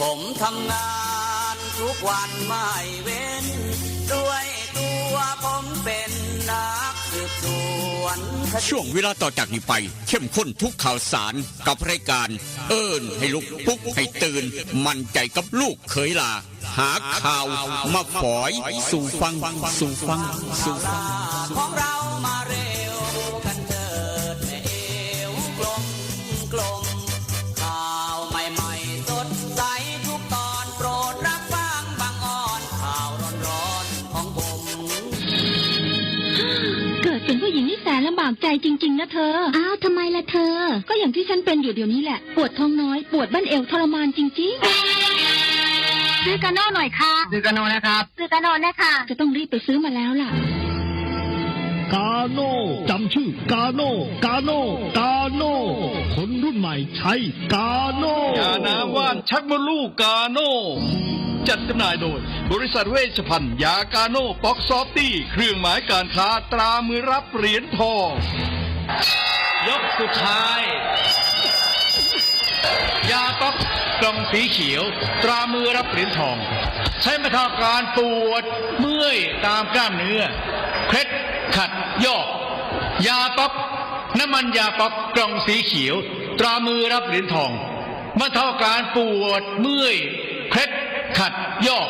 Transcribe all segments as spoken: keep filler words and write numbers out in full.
ผมทำงานทุกวันไม่เว้น ด้วยตัวผมเป็นนักสืบสวนคดี ช่วงเวลาต่อจากนี้ไป เข้มข้นทุกข่าวสารกับรายการ เอิ้นให้ลุก ปลุกให้ตื่น มั่นใจกับลูกเขยหล้า หาข่าวมาฝอยสู่ฟัง สู่ฟัง สู่ฟัง ของเรามาเร็วกันเถิดแม่เอวกลมกลม ข่าวใหม่ๆสดใสทุกตอน โปรดรับฟังบางออน ข่าวร้อนๆของผม เกิดเป็นผู้หญิงนี่แสนลำบากใจจริงๆนะเธอ อ้าว ทำไมล่ะเธอ ก็อย่างที่ฉันเป็นอยู่เดี๋ยวนี้แหละ ปวดท้องน้อย ปวดบั้นเอวทรมานจริงๆ ซื้อกาโน่หน่อยค่ะ ซื้อกาโน่นะครับ ซื้อกาโน่นะคะ จะต้องรีบไปซื้อมาแล้วล่ะ กาโน่ จำชื่อกาโน่ กาโน่ กาโน่ คนรุ่นใหม่ใช้กาโน่ ยาน้ำว่านชักมดลูกกาโน่ จัดจำหน่ายโดย บริษัทเวชภัณฑ์ยากาโน่ป๊อกซอฟตี้ เครื่องหมายการค้าตรามือรับเหรียญทอง ยกสุดท้าย ยาป๊อกกล่องสีเขียว ตรามือรับเหรียญทอง ใช้บรรเทาอาการปวดเมื่อยตามกล้ามเนื้อ เคล็ดขัดยอก ยาป๊อก น้ำมันยาป๊อกกล่องสีเขียว ตรามือรับเหรียญทอง บรรเทาอาการปวดเมื่อย เคล็ดขัดยอก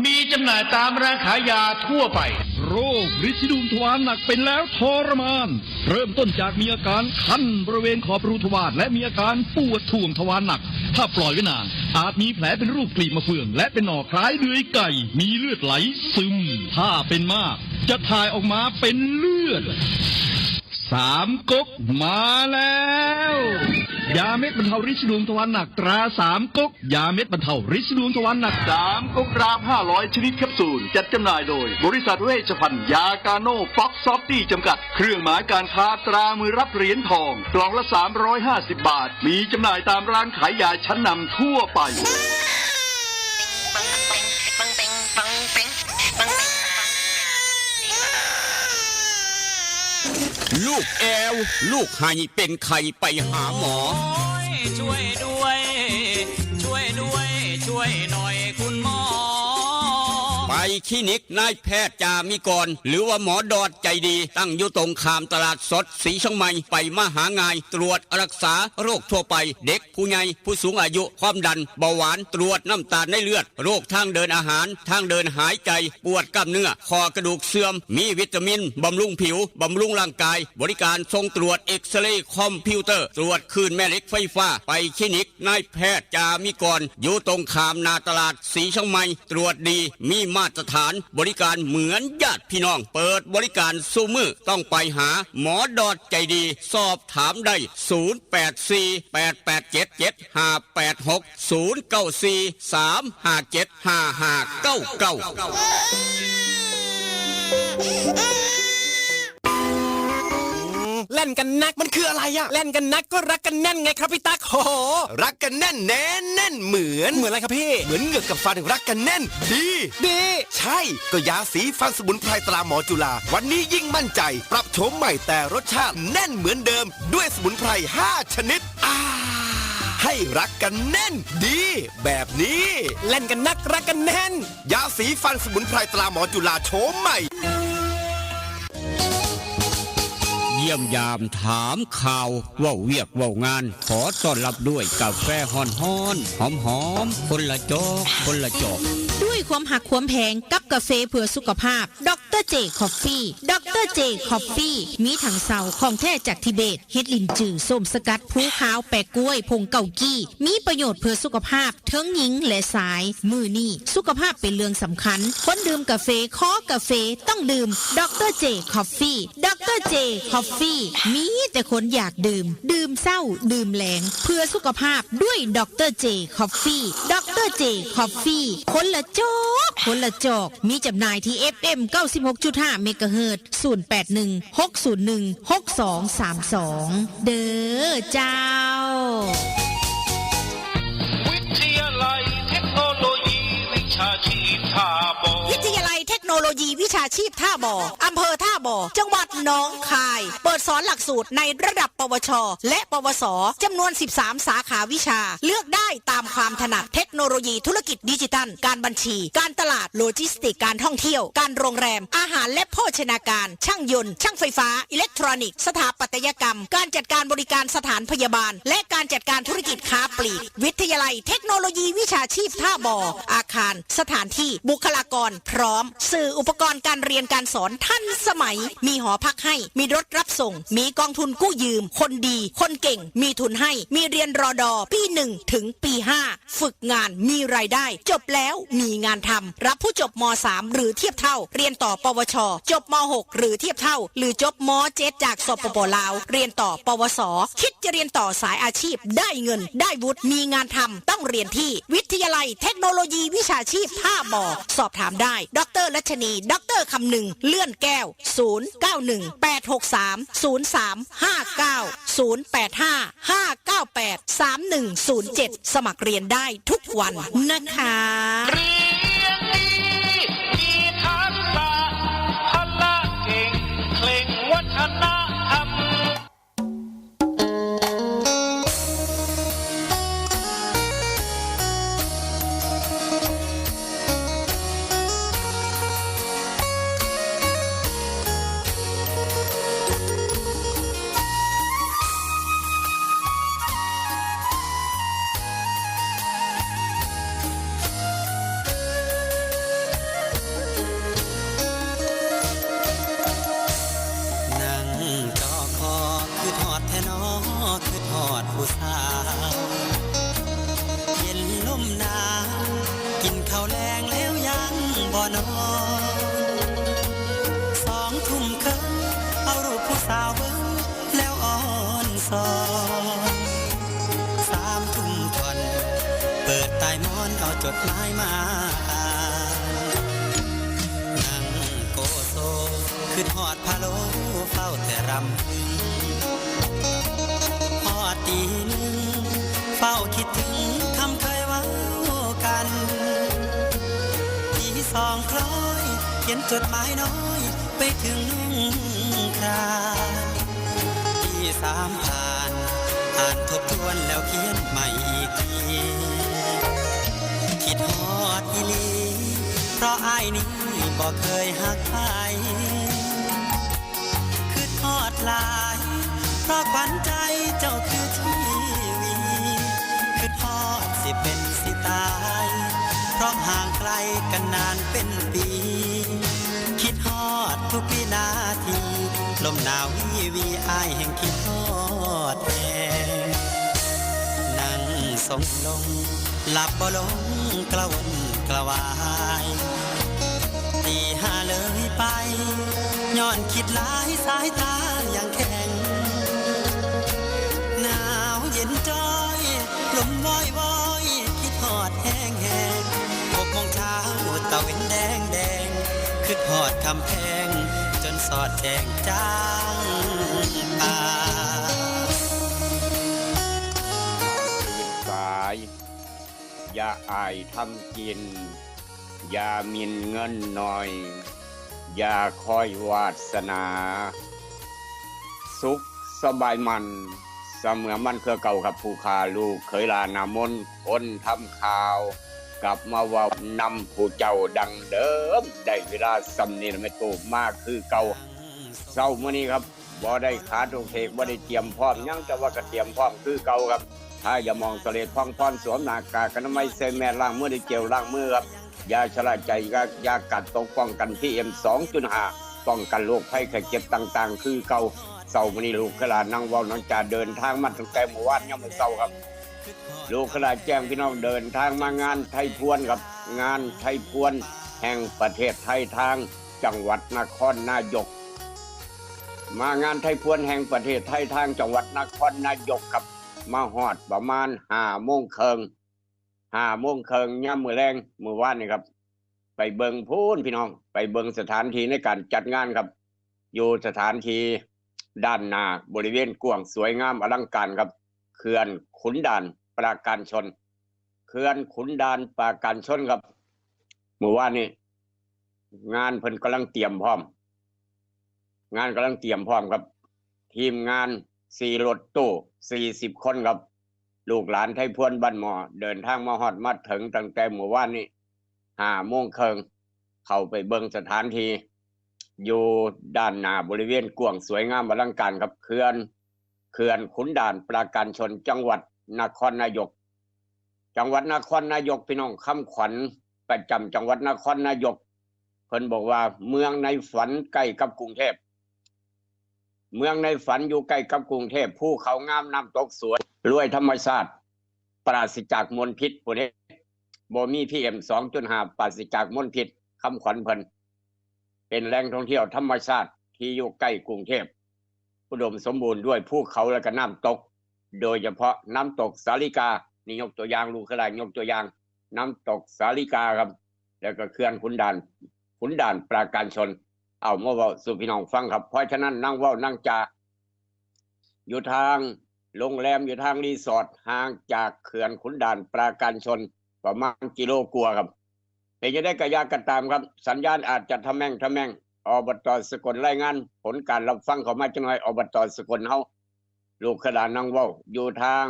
มีจำหน่ายตามร้านขายยาทั่วไป โรคริดสีดวงทวารหนักเป็นแล้วทรมาน เริ่มต้นจากมีอาการคันบริเวณขอบรูทวารและมีอาการปวดถ่วงทวารหนัก ถ้าปล่อยไว้นาน อาจมีแผลเป็นรูปกลีบมะเฟือง และเป็นหนองคล้ายเดือยไก่ มีเลือดไหลซึม ถ้าเป็นมาก จะถ่ายออกมาเป็นเลือด สามก๊กมาแล้ว ยาเม็ดบรรเทาริดสีดวงทวารหนักตราสามก๊ก ยาเม็ดบรรเทาริดสีดวงทวารหนักสามก๊ก กราฟห้าร้อยชนิดแคปซูล จัดจำหน่ายโดย บริษัทเวชภัณฑ์ยากาโน่ป๊อกซอฟตี้จำกัด เครื่องหมายการค้าตรามือรับเหรียญทอง กล่องละสามร้อยห้าสิบบาท มีจำหน่ายตามร้านขายยาชั้นนำทั่วไป ลูกแอว ลูกไห้เป็นไข้ไปหาหมอ โอ้ย ช่วยด้วย ช่วยด้วย ช่วยหน่อยคุณหมอ ไปคลินิกนายแพทย์จามิกร หรือว่าหมอดอดใจดี ตั้งอยู่ตรงข้ามตลาดสดสีเชียงใหม่ ไปมาหาง่าย ตรวจรักษาโรคทั่วไป เด็ก ผู้ใหญ่ ผู้สูงอายุ ความดัน เบาหวาน ตรวจน้ำตาลในเลือด โรคทางเดินอาหาร ทางเดินหายใจ ปวดกล้ามเนื้อ ข้อกระดูกเสื่อม มีวิตามิน บำรุงผิว บำรุงร่างกาย บริการส่งตรวจเอ็กซเรย์คอมพิวเตอร์ ตรวจคลื่นแม่เหล็กไฟฟ้า ไปคลินิกนายแพทย์จามิกร อยู่ตรงข้ามหน้าตลาดสีเชียงใหม่ ตรวจดี มีมาตรฐาน บริการเหมือนญาติพี่น้อง เปิดบริการซุมื้อ ต้องไปหาหมอดอดใจดี สอบถามได้ ศูนย์แปดสี่ แปดแปดเจ็ด เจ็ดห้าแปดหก ศูนย์เก้าสี่ สามห้าเจ็ด ห้าห้าเก้าเก้า แล่นกันนักมันคืออะไรอะ แล่นกันนักก็รักกันแน่นไงครับพี่ตั๊ก โห รักกันแน่นแน่นแน่นเหมือน เหมือนอะไรครับพี่ เหมือนเหงือกกับฟันรักกันแน่น ดี ดี ใช่ ก็ยาสีฟันสมุนไพรตราหมอจุฬา วันนี้ยิ่งมั่นใจ ปรับโฉมใหม่แต่รสชาติแน่นเหมือนเดิม ด้วยสมุนไพรห้าชนิด อ่า ให้รักกันแน่น ดี แบบนี้ แล่นกันนักรักกันแน่น ยาสีฟันสมุนไพรตราหมอจุฬาโฉมใหม่ เยี่ยมยามถามข่าว เว้าเวียกเว้างาน ขอต้อนรับด้วยกาแฟฮ้อนๆ หอมๆ คนละจอก คนละจอก ด้วยความหักความแพงกับกาแฟเพื่อสุขภาพ ดอกเตอร์เจ คอฟฟี่ ดอกเตอร์เจ คอฟฟี่ มีถังเซาของแท้จากทิเบต เห็ดหลินจือ ส้มสกัด ภูขาว แปะกล้วย ผงเกากี้ มีประโยชน์เพื่อสุขภาพ เทิงหญิงและชาย มื้อนี้สุขภาพเป็นเรื่องสำคัญ คนดื่มกาแฟ คอกาแฟ ต้องดื่ม ดอกเตอร์เจ คอฟฟี่ ดอกเตอร์เจ คอฟฟี่ มีแต่คนอยากดื่ม ดื่มเช้า ดื่มแลง เพื่อสุขภาพด้วย ดอกเตอร์เจ คอฟฟี่ ดอกเตอร์เจ คอฟฟี่ คนละจอก คนละจอก มีจำหน่ายที่ เอฟเอ็ม เก้าสิบหกจุดห้า เมกะเฮิรตซ์ ศูนย์แปดหนึ่ง หกศูนย์หนึ่ง หกสองสามสอง เด้อเจ้า วิทยาลัยเทคโนโลยีวิชาชีพท่าบ่อ วิทยาลัยเทค โนโลยีวิชาชีพท่าบ่อ อำเภอท่าบ่อ จังหวัดหนองคาย เปิดสอนหลักสูตรในระดับ ปวช และ ปวส จำนวน สิบสาม สาขาวิชา เลือกได้ตามความถนัด เทคโนโลยีธุรกิจดิจิทัล การบัญชี การตลาด โลจิสติกส์ การท่องเที่ยว การโรงแรม อาหารและโภชนาการ ช่างยนต์ ช่างไฟฟ้า อิเล็กทรอนิกส์ สถาปัตยกรรม การจัดการบริการสถานพยาบาล และการจัดการธุรกิจค้าปลีก วิทยาลัยเทคโนโลยีวิชาชีพท่าบ่อ อาคาร สถานที่ บุคลากร พร้อม สื่ออุปกรณ์การเรียนการสอนทันสมัย มีหอพักให้ มีรถรับส่ง มีกองทุนกู้ยืม คนดี คนเก่ง มีทุนให้ มีเรียน รอดอ ปี หนึ่ง ถึง ปี ห้า ฝึกงาน มีรายได้ จบแล้ว มีงานทำ รับผู้จบ ม.สาม หรือเทียบเท่า เรียนต่อ ปวช จบ ม.หก หรือเทียบเท่า หรือจบ ม.เจ็ด จาก สปป ลาว เรียนต่อ ปวส คิดจะเรียนต่อสายอาชีพ ได้เงิน ได้วุฒิ มีงานทำ ต้องเรียนที่วิทยาลัยเทคโนโลยีวิชาชีพท่าบ่อ สอบถามได้ ดร.รัชนี ดร.คำนึง เลื่อนแก้ว ศูนย์ เก้า หนึ่ง แปด หก สาม ศูนย์ สาม ห้า เก้า ศูนย์ แปด ห้า ห้า เก้า แปด สาม หนึ่ง ศูนย์ เจ็ด สมัครเรียนได้ทุกวันนะคะ เรียนดี มีทักษะ พละเก่ง เคร่งวัฒนธรรม นั่งจอคอ คิดฮอดแท้น้อ คิดฮอดผู้สาว เย็นลมหนาว กินข้าวแลงแล้วยังบ่นอน สองทุ่มครึ่ง เอารูปผู้สาวเบิ่ง แล้วอ่อนซอน สามทุ่มท่อน เปิดใต้หมอน เอาจดหมายมาอ่าน นั่งโกโซ คิดฮอดพะโล้ เฝ้าแต่รำพึง ฮอดตีหนึ่ง เฝ้าคิดถึง คำเคยเว้ากัน ตีสองคล้อย เขียนจดหมายน้อย ไปถึงนุ่งคราน ตีสามผ่าน อ่านทบทวนแล้วเขียนใหม่อีกที คิดฮอดอีหลี เพราะอ้ายนี้บ่เคยฮักใคร คิดฮอดหลาย เพราะขวัญใจเจ้าคือทีวี คิดฮอดสิเป็นสิตาย เพราะห่างไกลกันนานเป็นปี คิดฮอดทุกวินาที ลมหนาววีวี อ้ายแห่งคิดฮอดแฮง นั่งทรงลง หลับบ่ลง กระวนกระวาย ตีห้าเลยไป ย้อนคิดหลาย สายตายังแข็ง หนาวเย็นจ้อย ลมวอยวอย คิดฮอดแฮงแฮง หกโมงเช้า ตะเว็นแดงแดง คิดฮอดคำแพง จนสอดแจ้งจางป่า ตื่นสาย อย่าอายทำกิน อย่าหมิ่นเงินหน่อย อย่าคอยวาสนา สุขสบายมัน เสมือมันคือเก่าครับ ผู้ข้าลูกเขยหลานหน้ามน คนทำข่าว กลับมาเว้านำผู้เจ้าดังเดิม ได้เวลาส่ำนี้ละแม่ตู้ มาคือเก่า เช้ามื้อนี้ครับ บ่ได้ขาดโอเค บ่ได้เตรียมพร้อมหยัง แต่ว่าก็เตรียมพร้อมคือเก่าครับ ถ้าอย่ามองเสลดพองพร สวมหน้ากากอนามัย ใส่แมส ล้างมือด้วยเจลล้างมือครับ อย่าชะล่าใจครับ อย่ากาดตก ป้องกัน พีเอ็ม สองจุดห้า ป้องกันโรคภัยไข้เจ็บต่างๆ คือเก่า เช้ามื้อนี้ลูกเขยหลานนั่งเว้านั่งจา เดินทางมาตั้งแต่เมื่อวานยามมื้อเช้าครับ ลูกเขยหลานแจ้งพี่น้อง เดินทางมางานไทยพวนครับ งานไทยพวนแห่งประเทศไทย ทางจังหวัดนครนายก มางานไทยพวนแห่งประเทศไทย ทางจังหวัดนครนายกครับ มาฮอดประมาณห้าโมงครึ่ง ห้าโมงครึ่งยามมื้อแลง มื้อวานนี่ครับ ไปเบิ่งพู้นพี่น้อง ไปเบิ่งสถานที่ในการจัดงานครับ อยู่สถานที่ด้านหน้า บริเวณกว้างสวยงามอลังการครับ เขื่อนขุนด่านปราการชล เขื่อนขุนด่านปราการชลครับ มื้อวานนี้ งานเพิ่นกำลังเตรียมพร้อม งานกำลังเตรียมพร้อมครับ ทีมงานสี่รถตู้ สี่สิบ คนครับ ลูกหลานไทยพวนบ้านหมอ เดินทางมาฮอดมาถึงตั้งแต่เมื่อวานนี้ ห้าโมงครึ่ง เข้าไปเบิ่งสถานที่ อยู่ด้านหน้าบริเวณกว้างสวยงามอลังการครับ เขื่อน เขื่อนขุนด่านปราการชล จังหวัดนครนายก จังหวัดนครนายก พี่น้อง คำขวัญประจำจังหวัดนครนายก เพิ่นบอกว่าเมืองในฝันใกล้กับกรุงเทพ เมืองในฝันอยู่ใกล้กับกรุงเทพ ภูเขางาม น้ำตกสวย รวยธรรมชาติ ปราศจากมลพิษ ผู้นี้บ่มี PM สองจุดห้า ปราศจากมลพิษ คำขวัญเพิ่น เป็นแหล่งท่องเที่ยวธรรมชาติที่อยู่ใกล้กรุงเทพ อุดมสมบูรณ์ด้วยภูเขาและก็น้ำตก โดยเฉพาะน้ำตกสาลิกา นี่ยกตัวอย่าง ลูกเคยหลาย ยกตัวอย่าง น้ำตกสาลิกาครับ แล้วก็เขื่อนขุนด่าน ขุนด่านปราการชล เอามาเว้าสู่พี่น้องฟังครับ เพราะฉะนั้นนั่งเว้านั่งจา อยู่ทางโรงแรม อยู่ทางรีสอร์ท ห่างจากเขื่อนขุนด่านปราการชลประมาณกิโลกว่าครับ เป็นจั่งใดก็อย่าก็ตามครับ สัญญาณอาจจะทะแม่งทะแม่ง อบต.สกลรายงานผลการรับฟังเข้ามาจักหน่อย อบต.สกลเฮา ลูกเคยหลายนั่งเว้า อยู่ทาง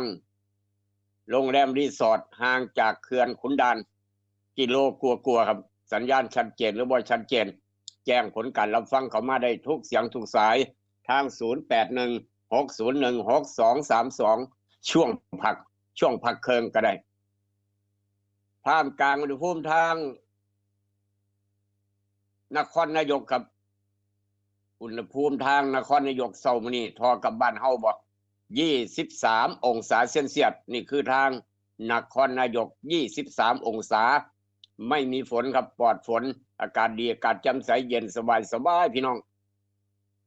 โรงแรมรีสอร์ท ห่างจากเขื่อนขุนด่านกิโลกว่าๆครับ สัญญาณชัดเจนหรือบ่ชัดเจน แจ้งผลการรับฟังเข้ามาได้ทุกเสียงทุกสาย ทาง ศูนย์แปดหนึ่ง หกศูนย์หนึ่ง หกสองสามสอง ช่วงพัก ช่วงพักเครื่องก็ได้ ท่ามกลางอุณหภูมิทางนครนายกครับ อุณหภูมิทางนครนายกเช้ามื้อนี้ท่อกับบ้านเฮาบ่ ยี่สิบสามองศาเซลเซียส นี่คือทางนครนายก ยี่สิบสามองศา ไม่มีฝนครับ ปลอดฝน อากาศดี อากาศแจ่มใส เย็นสบายสบาย พี่น้อง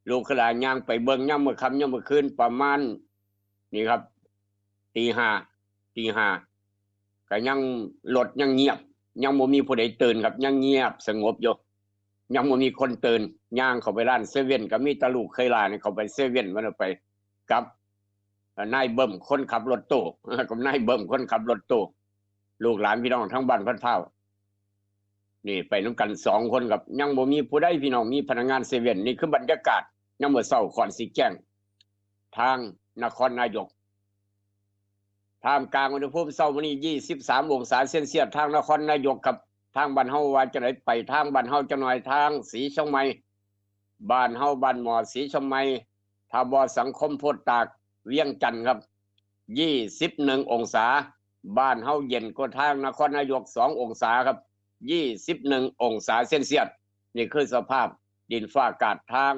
ลูกเคยหลายย่างไปเบิ่งยามมื้อค่ำยามมื้อคืนประมาณ นี่ครับ ตีห้า ตีห้า ก็ยัง รถยังเงียบ ยังบ่มีผู้ใดตื่นครับ ยังเงียบสงบอยู่ ยังบ่มีคนตื่น ย่างเข้าไปร้านเซเว่น ก็มีแต่ลูกเคยหลายนี่เข้าไปเซเว่น มันเอาไปกับนายเบิ่มคนขับรถตู้ กับนายเบิ่มคนขับรถตู้ ลูกหลานพี่น้องทั้งบ้านพัดพร้าว นี่ไปนำกันสองคนครับ ยังบ่มีผู้ใดพี่น้อง มีพนักงานเซเว่น นี่คือบรรยากาศยามมื้อเช้าก่อนสิแจ้ง ทางนครนายก ท่ามกลางอุณหภูมิเช้ามื้อนี้ ยี่สิบสามองศาเซลเซียส ทางนครนายกครับ ทางบ้านเฮาว่าจั่งใด ไปทางบ้านเฮาจักหน่อย ทางศรีเชียงใหม่ บ้านเฮาบ้านหมอ ศรีเชียงใหม่ ถ้าบ่สังคมโพธิ์ตาก เวียงจันทน์ครับ ยี่สิบเอ็ดองศา บ้านเฮาเย็นกว่าทางนครนายกสององศาครับ ยี่สิบเอ็ดองศาเซลเซียส นี่คือสภาพดินฟ้าอากาศทาง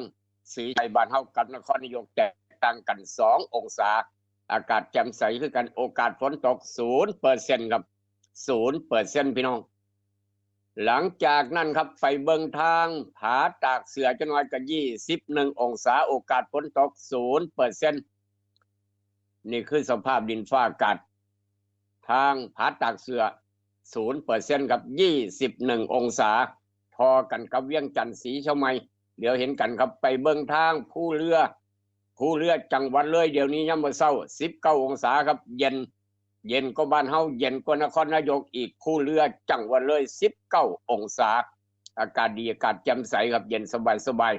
ศรีชัยบ้านเฮากับนครนายกแตกต่างกันสององศา อากาศแจ่มใสคือกัน โอกาสฝนตกศูนย์เปอร์เซ็นต์ครับ ศูนย์เปอร์เซ็นต์ พี่น้อง หลังจากนั้นครับ ไปเบิ่งทางผาตากเสือจักหน่อยก็ ยี่สิบเอ็ดองศา โอกาสฝนตกศูนย์เปอร์เซ็นต์ นี่คือสภาพดินฟ้าอากาศ ทางผาตากเสือ ศูนย์เปอร์เซ็นต์ครับ ยี่สิบเอ็ดองศา ท่อกันกับเวียงจันทน์ ศรีเชียงใหม่ เดี๋ยวเห็นกันครับ ไปเบิ่งทางภูเรือ ภูเรือจังหวัดเลย เดี๋ยวนี้ยามมื้อเช้า สิบเก้าองศาครับ เย็น เย็นกว่าบ้านเฮา เย็นกว่านครนายกอีก ภูเรือจังหวัดเลย สิบเก้าองศา อากาศดี อากาศแจ่มใสครับ เย็นสบายสบาย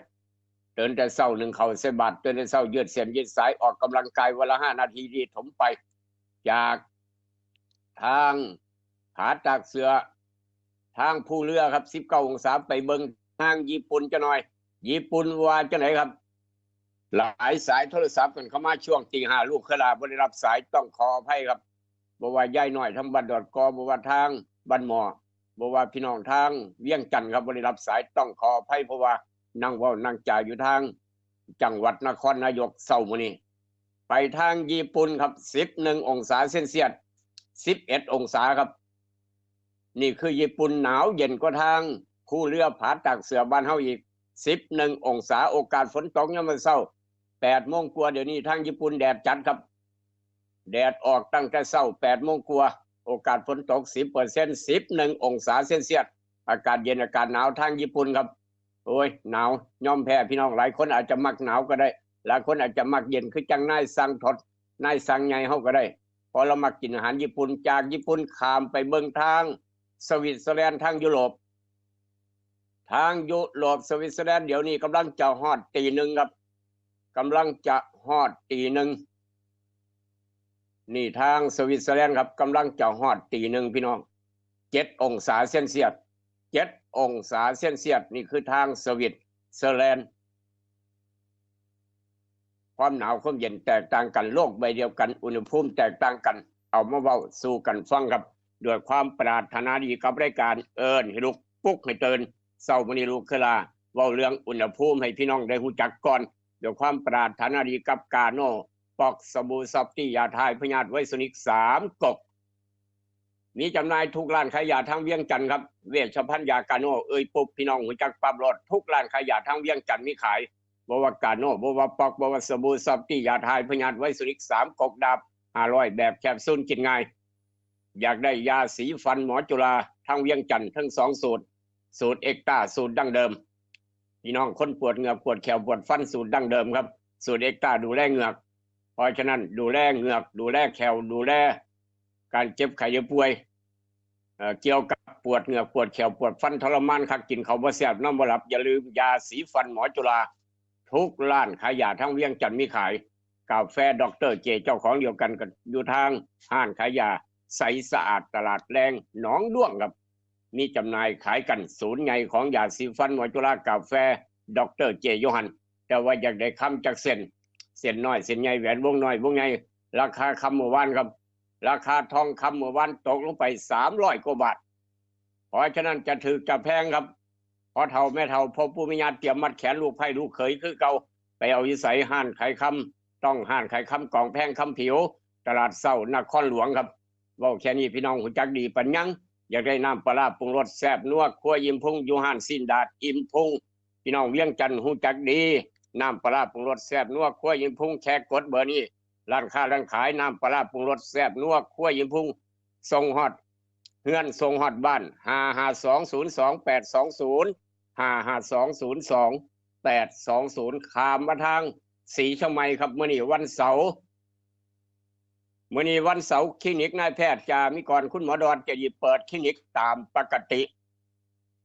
ตื่นแต่เช้านึ่งข้าวใส่บาตร ตื่นแต่เช้ายืดเส้นยืดสาย ออกกำลังกายวันละห้านาที ดีถมไป จากทางผาตากเสือ ทางภูเรือครับ สิบเก้าองศา ไปเบิ่งทางญี่ปุ่นจักหน่อย ญี่ปุ่นว่าจั่งใดครับ หลายสายโทรศัพท์กันเข้ามาช่วงตีห้า ลูกเคยหลายบ่ได้รับสาย ต้องขออภัยครับ บ่ว่ายายน้อยทางบ้านดอนกอ บ่ว่าทางบ้านหมอ บ่ว่าพี่น้องทางเวียงจันทน์ครับ บ่ได้รับสาย ต้องขออภัย เพราะว่านั่งเว้านั่งจาอยู่ทางจังหวัดนครนายกเช้ามื้อนี้ ไปทางญี่ปุ่นครับ สิบเอ็ดองศาเซลเซียส สิบเอ็ดองศาครับ นี่คือญี่ปุ่น หนาวเย็นกว่าทางภูเรือผาตากเสือบ้านเฮาอีก สิบเอ็ดองศา โอกาสฝนตกยามมื้อเช้า แปดโมงกว่า เดี๋ยวนี้ทางญี่ปุ่นแดดจัดครับ แดดออกตั้งแต่เช้า แปดโมงกว่า โอกาสฝนตก สิบเปอร์เซ็นต์ สิบเอ็ดองศาเซลเซียส อากาศเย็น อากาศหนาวทางญี่ปุ่นครับ โอ้ย หนาว ยอมแพ้พี่น้อง หลายคนอาจจะมักหนาวก็ได้ หลายคนอาจจะมักเย็น คือจั่งนายสั่งทอด นายสั่งใหญ่เฮาก็ได้ เพราะเรามักกินอาหารญี่ปุ่น จากญี่ปุ่นข้ามไปเบิ่งทางสวิตเซอร์แลนด์ ทางยุโรป ทางยุโรปสวิตเซอร์แลนด์เดี๋ยวนี้กำลังจะฮอดตีหนึ่งครับ กำลังจะฮอดตีหนึ่ง นี่ทางสวิตเซอร์แลนด์ครับกำลังจะฮอดตีหนึ่งพี่น้อง เจ็ดองศาเซลเซียส เจ็ดองศาเซลเซียส นี่คือทางสวิตเซอร์แลนด์ ความหนาวความเย็นแตกต่างกัน โลกใบเดียวกัน อุณหภูมิแตกต่างกัน เอามาเว้าสู่กันฟังครับ ด้วยความปรารถนาดีกับรายการเอิ้นให้ลุกปลุกให้ตื่นเช้ามื้อนี้ลุกขึ้นลา เว้าเรื่องอุณหภูมิให้พี่น้องได้ฮู้จักก่อน ด้วยความปรารถนาดีกับกาโน่ ป๊อก สบู่ซอฟตี้ ยาถ่ายพยาธิไวรัสนิกสามก๊ก มีจำหน่ายทุกร้านขายยาทางเวียงจันทน์ครับ เวชภัณฑ์ยากาโน่ เอ่ยปุ๊บพี่น้องฮู้จักปั๊บโลด ทุกร้านขายยาทางเวียงจันทน์มีขาย บ่ว่ากาโน่ บ่ว่าป๊อก บ่ว่าสบู่ซอฟตี้ ยาถ่ายพยาธิไวรัสนิกสามก๊ก ดาบห้าร้อย แบบแคปซูลกินง่าย อยากได้ยาสีฟันหมอจุฬาทางเวียงจันทน์ทั้งสองสูตร สูตรเอ็กต้า สูตรดั้งเดิม พี่น้องคนปวดเหงือกปวดแข้วปวดฟัน สูตรดั้งเดิมครับ สูตรเอ็กต้าดูแลเหงือก เพราะฉะนั้นดูแลเหงือก ดูแลแข้ว ดูแลการเจ็บไข้ได้ป่วย เอ่อ เกี่ยวกับปวดเหงือกปวดแข้วปวดฟันทรมานคัก กินข้าวบ่แซ่บนอนบ่หลับ อย่าลืมยาสีฟันหมอจุฬา ทุกร้านขายยาทั้งเวียงจันทน์มีขาย กาแฟดอกเตอร์เจ เจ้าของเดียวกันกับอยู่ทางห้านขายยาใสสะอาดตลาดแรงหนองด้วงครับ มีจำหน่ายขายกัน ศูนย์ใหญ่ของยาสีฟันหมอจุฬากาแฟดอกเตอร์เจ โยฮัน แต่ว่าอยากได้คำจักเส้น เส้นน้อยเส้นใหญ่ แหวนวงน้อยวงใหญ่ ราคาคำเมื่อวานครับ ราคาทองคำเมื่อวานตกลงไปสามร้อยกว่าบาท เพราะฉะนั้นจะถืกจะแพงครับ พ่อเฒ่าแม่เฒ่าพ่อปู่แม่ย่าเตรียมมัดแขนลูกไผ่ลูกเขยคือเก่า ไปเอาอยู่ไส ห้านขายคำ ต้องห้านขายคำกองแพงคำผิว ตลาดเช้านครหลวงครับ เว้าแค่นี้พี่น้องฮู้จักดีปานยัง อยากได้น้ำปลาร้าปรุงรสแซ่บนัวครัวอิ่มพุง อยู่ห้านสิ้นดาดอิ่มพุง พี่น้องเวียงจันทน์ฮู้จักดี น้ำปลาร้าปรุงรสแซ่บนัวครัวอิ่มพุง แค่กดเบอร์นี้ ร้านค้าร้านขายน้ำปลาร้าปรุงรสแซ่บนัวครัวอิ่มพุง ส่งฮอดเฮือนส่งฮอดบ้าน ห้าห้าสองศูนย์สองแปดสองศูนย์ ห้าห้าสองศูนย์สองแปดสองศูนย์ ข้ามมาทางศรีเชียงใหม่ครับ มื้อนี้วันเสาร์ มื้อนี้วันเสาร์ คลินิกนายแพทย์จามิกร คุณหมอดอนจะหยิบเปิดคลินิกตามปกติ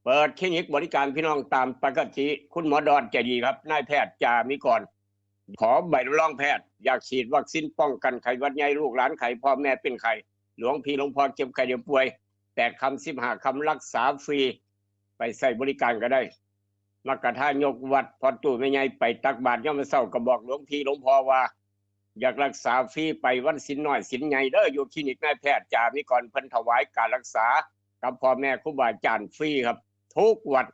เปิดคลินิกบริการพี่น้องตามปกติ คุณหมอดอนจะดีครับ นายแพทย์จามิกร ขอใบรับรองแพทย์ อยากฉีดวัคซีนป้องกันไข้หวัดใหญ่ ลูกหลานไข้ พ่อแม่เป็นไข้ หลวงพี่หลวงพ่อเจ็บไข้ได้ป่วย แปดค่ำสิบห้าค่ำรักษาฟรี ไปใช้บริการก็ได้ มากระทายกวัด พอตู้แม่ใหญ่ไปตักบาตรยามมื้อเช้าก็บอกหลวงพี่หลวงพ่อว่า อยากรักษาฟรีไปวันศีลน้อยศีลใหญ่เด้อ อยู่คลินิกนายแพทย์จามิกร เพิ่นถวายการรักษากับพ่อแม่ครูบาอาจารย์ฟรีครับ ทุกวัด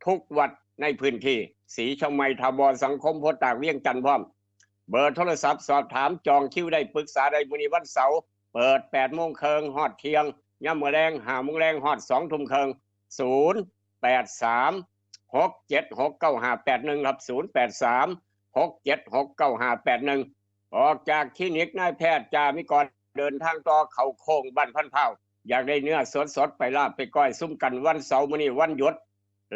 ทุกวัดในพื้นที่ศรีเชียงใหม่ ทบ สังคม โพธิ์ตาก เวียงจันทน์พร้อม เบอร์โทรศัพท์สอบถามจองคิวได้ ปรึกษาได้ มื้อนี้วันเสาร์ เปิดแปดโมงครึ่งฮอดเที่ยง ยามมื้อแลงห้าโมงแลงฮอดสองทุ่มครึ่ง ศูนย์แปดสามหกเจ็ดหกเก้าห้าแปดหนึ่ง ครับ ศูนย์แปดสามหกเจ็ดหกเก้าห้าแปดหนึ่ง ออกจากคลินิกนายแพทย์จามิกร เดินทางต่อเข้าโค้งบ้านพันธุ์พร้าว อยากได้เนื้อสดๆ ไปลาบไปก้อยซุมกันวันเสาร์ มื้อนี้วันหยุด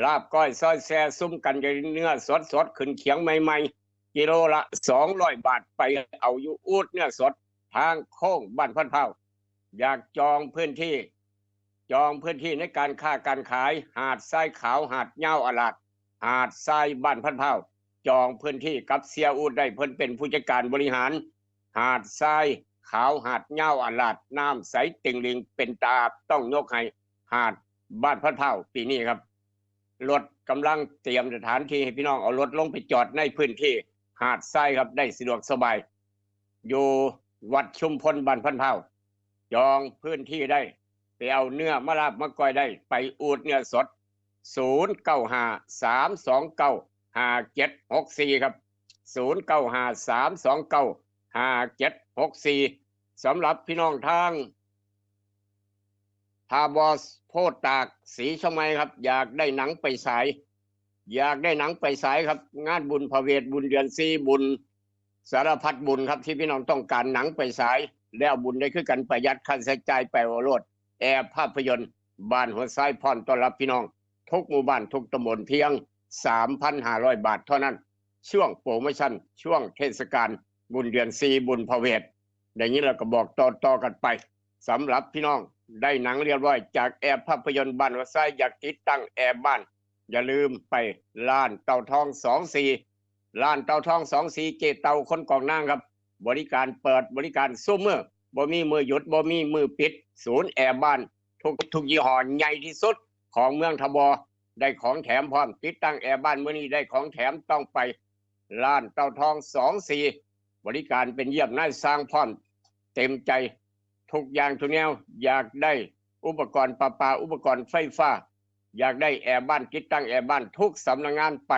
ลาบก้อยซอยแซ่ซุมกัน อยากได้เนื้อสดๆ ขึ้นเขียงใหม่ๆ กิโลละสองร้อยบาท ไปเอาอยู่อูดเนื้อสด ทางโค้งบ้านพันธุ์พร้าว อยากจองพื้นที่ จองพื้นที่ในการค้าการขาย หาดทรายขาว หาดยาวอาหลาด หาดทรายบ้านพันธุ์พร้าว จองพื้นที่กับเสียอูดได้ เพิ่นเป็นผู้จัดการบริหาร หาดทรายขาว หาดยาวอาหลาด น้ำใสติ่งหลิง เป็นตาอาบ ต้องยกให้หาดบ้านพันธุ์พร้าวปีนี้ครับ รถกำลังเตรียมสถานที่ให้พี่น้องเอารถลงไปจอดในพื้นที่หาดทรายครับ ได้สะดวกสบาย อยู่วัดชุมพลบ้านพันธุ์พร้าว จองพื้นที่ได้ ไปเอาเนื้อมาลาบมาก้อยได้ ไปอูดเนื้อสด ศูนย์เก้าห้าสามสองเก้าห้าเจ็ดหกสี่ ครับ ศูนย์เก้าห้าสามสองเก้าห้าเจ็ดหกสี่ สำหรับพี่น้องทาง ทบ โพธิ์ตาก ศรีเชียงใหม่ครับ อยากได้หนังไปฉาย อยากได้หนังไปฉายครับ งานบุญพระเวท บุญเดือนสี่ บุญสารพัดบุญครับ ที่พี่น้องต้องการหนังไปฉาย แล้วบุญได้คือกัน ประหยัดค่าใช้จ่ายไปเอาโลด แอร์ภาพยนตร์ บ้านหัวทราย พร้อมต้อนรับพี่น้อง ทุกหมู่บ้านทุกตำบล เพียงสามพันห้าร้อยบาทเท่านั้น ช่วงโปรโมชั่น ช่วงเทศกาลบุญเดือนสี่ บุญพระเวท อย่างนี้เราก็บอกต่อๆกันไป สำหรับพี่น้องได้หนังเรียบร้อยจากแอร์ภาพยนตร์บ้านหัวทราย อยากติดตั้งแอร์บ้าน อย่าลืมไปร้านเต่าทองสองสี่ ร้านเต่าทองสองสี่ เจ๊เต่าคนกองนางครับ บริการเปิดบริการซุมื้อ บ่มีมื้อหยุด บ่มีมื้อปิด ศูนย์แอร์บ้าน ทุกทุกยี่ห้อใหญ่ที่สุดของเมืองทบ ได้ของแถมพร้อม ติดตั้งแอร์บ้านมื้อนี้ได้ของแถม ต้องไปร้านเต่าทองสองสี่ บริการเป็นเยี่ยมนายช่างพร้อม เต็มใจทุกอย่างทุกแนว อยากได้อุปกรณ์ประปา อุปกรณ์ไฟฟ้า อยากได้แอร์บ้าน ติดตั้งแอร์บ้าน ทุกสำนักงานไป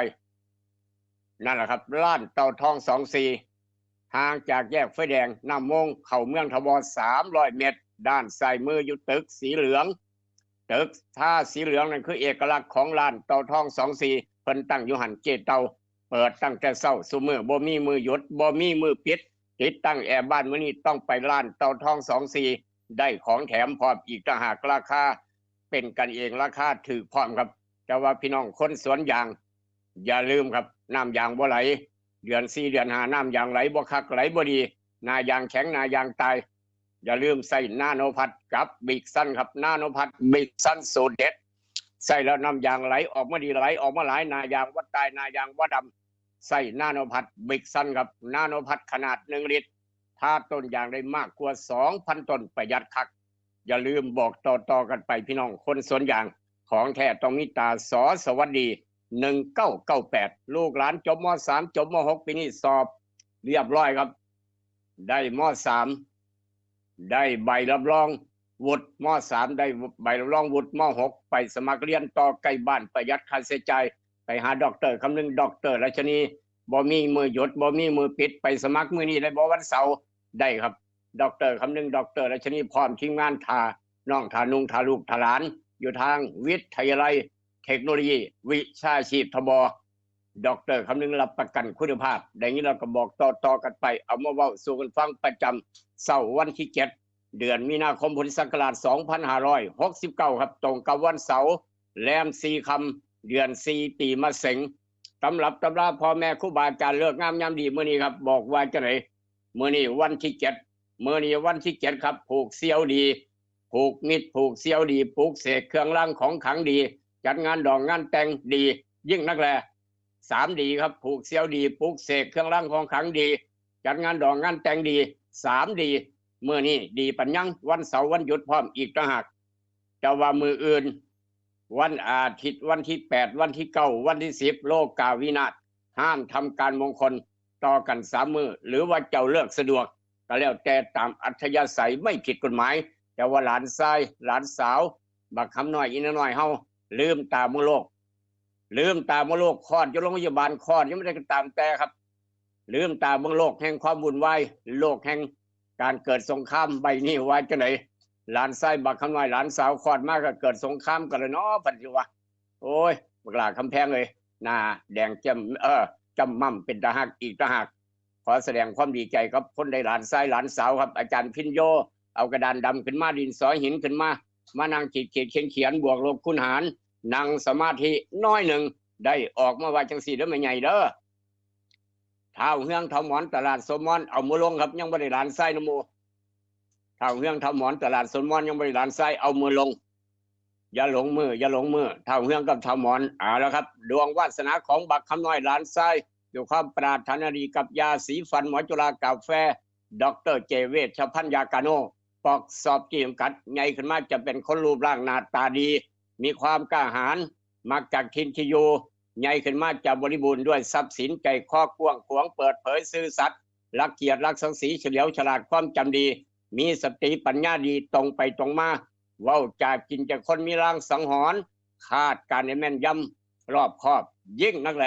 นั่นแหละครับ ร้านเต่าทองสองสี่ ห่างจากแยกไฟแดงน้ำมงเข้าเมืองทบ สามร้อยเมตร ด้านซ้ายมืออยู่ตึกสีเหลือง ตึกทาสีเหลืองนั่นคือเอกลักษณ์ของร้านเต่าทองสองสี่ เพิ่นตั้งอยู่หั่น เจ๊เต่าเปิดตั้งแต่เช้าซุมื้อ บ่มีมื้อหยุด บ่มีมื้อปิด ติดตั้งแอร์บ้านมื้อนี้ต้องไปร้านเต่าทองสองสี่ ได้ของแถมพร้อมอีกต่างหาก ราคาเป็นกันเอง ราคาถูกพร้อมครับ แต่ว่าพี่น้องคนสวนยาง อย่าลืมครับ น้ำยางบ่ไหล เดือนสี่เดือนห้าน้ำยางไหลบ่คัก ไหลบ่ดี หน้ายางแข็ง หน้ายางตาย อย่าลืมใส่นาโนพัทกับบิกซันครับ นาโนพัทบิกซันสูตรเด็ด ใส่แล้วน้ำยางไหลออกมาดี ไหลออกมาหลาย หน้ายางบ่ตาย หน้ายางบ่ดำ ใส่นาโนพัทบิกซันครับ นาโนพัทขนาดหนึ่งลิตร ทาต้นยางได้มากกว่าสองพันต้น ประหยัดคัก อย่าลืมบอกต่อๆกันไปพี่น้องคนสวนยาง ของแท้ต้องมีตา ส.สวัสดี หนึ่งเก้าเก้าแปด ลูกหลานจบ ม.สาม จบ ม.หก ปีนี้สอบเรียบร้อยครับ ได้ ม.สาม ได้ใบรับรองวุฒิ ม.สาม ได้ใบรับรองวุฒิ ม.หก ไปสมัครเรียนต่อใกล้บ้าน ประหยัดค่าใช้จ่าย ไปหาด็อกเตอร์คำนึง ด็อกเตอร์รัชนี บ่มีมื้อหยุด บ่มีมื้อปิด ไปสมัครมื้อนี้ได้บ่ วันเสาร์ ได้ครับ ด็อกเตอร์คำนึง ด็อกเตอร์รัชนี พร้อมทีมงาน ถ้าน้อง ถ้านุ่ง ถ้าลูก ถ้าหลาน อยู่ทางวิทยาลัยเทคโนโลยีวิชาชีพทบ ด็อกเตอร์คำนึงรับประกันคุณภาพ ได้ยินแล้วก็บอกต่อๆกันไป เอามาเว้าสู่กันฟังประจำเช้าวันที่เจ็ด เดือนมีนาคมพุทธศักราชสองพันห้าร้อยหกสิบเก้าครับ ตรงกับวันเสาร์ แรมสี่ค่ำ เดือนสี่ ปีมะเสง ตำรับตำราพ่อแม่ครูบาอาจารย์ ฤกษ์งามยามดีมื้อนี้ครับ บอกว่าจังได๋ มื้อนี้วันที่เจ็ด มื้อนี้วันที่เจ็ดครับ ผูกเสี่ยวดี ผูกมิตร ผูกเสี่ยวดี ปลุกเสกเครื่องรางของขลังดี จัดงานดองงานแต่งดี ยิ่งนักแล สามดีครับ ผูกเสี่ยวดี ปลุกเสกเครื่องรางของขลังดี จัดงานดองงานแต่งดี สามดี มื้อนี้ดีปานหยัง วันเสาร์วันหยุดพร้อมอีกต่างหาก แต่ว่ามื้ออื่น วันอาทิตย์ วันที่แปด วันที่เก้า วันที่สิบ โลกาวินาศ ห้ามทำการมงคลต่อกันสามมื้อ หรือว่าเจ้าเลิกสะดวก ก็แล้วแต่ตามอัธยาศัย ไม่ผิดกฎหมาย แต่ว่าหลานชาย หลานสาว บักคำน้อย อีน้อยเฮา ลืมตาเบิ่งโลก ลืมตาเบิ่งโลก คลอดอยู่โรงพยาบาล คลอดอยู่หม่องใดก็ตามแต่ครับ ลืมตาเบิ่งโลกแห่งความวุ่นวาย โลกแห่งการเกิดสงครามใบนี้ ว่าจังได๋ หลานชายบักคำน้อย หลานสาวคลอดมาก็เกิดสงครามกันแล้วเนาะ พันสิว่า โอ้ย บักหล้าคำแพงเอ้ย หน้าแดงจ้ำ เออ จ้ำม่ำเป็นตาฮักอีกต่างหาก ขอแสดงความดีใจกับคนได้หลานชายหลานสาวครับ อาจารย์พิญโย เอากระดานดำขึ้นมา ดินสอหินขึ้นมา มานั่งขีดขีดเขียนเขียน บวกลบคูณหาร นั่งสมาธิน้อยหนึ่ง ได้ออกมาว่าจังซี่เด้อแม่ใหญ่เด้อ ท้าวเฮืองท้าวหมอนตลาดสมมอน เอามือลงครับ ยังบ่ได้หลานชายนำหมู่ ท้าวเฮืองท้าวหมอนตลาดสมมอน ยังบ่ได้หลานชาย เอามือลง อย่าหลงมือ อย่าหลงมือ ท้าวเฮืองกับท้าวหมอน เอาละครับ ดวงวาสนาของบักคำน้อยหลานชาย ด้วยความปรารถนาดีกับยาสีฟันหมอจุฬากาแฟ ด็อกเตอร์ เจ เวชภัณฑ์ยากาโน ปอกสอบกี่จำกัด ใหญ่ขึ้นมาจะเป็นคนรูปร่างหน้าตาดี มีความกล้าหาญ มักจากถิ่นที่อยู่ ใหญ่ขึ้นมาจะบริบูรณ์ด้วยทรัพย์สิน ใจคอกว้างขวาง เปิดเผย ซื่อสัตย์ รักเกียรติ รักศักดิ์ศรี เฉลียวฉลาด ความจำดี มีสติปัญญาดี ตรงไปตรงมา เว้าจาจริงใจคน มีลางสังหรณ์ คาดการณ์ได้แม่นยำ รอบคอบ ยิ่งนักแล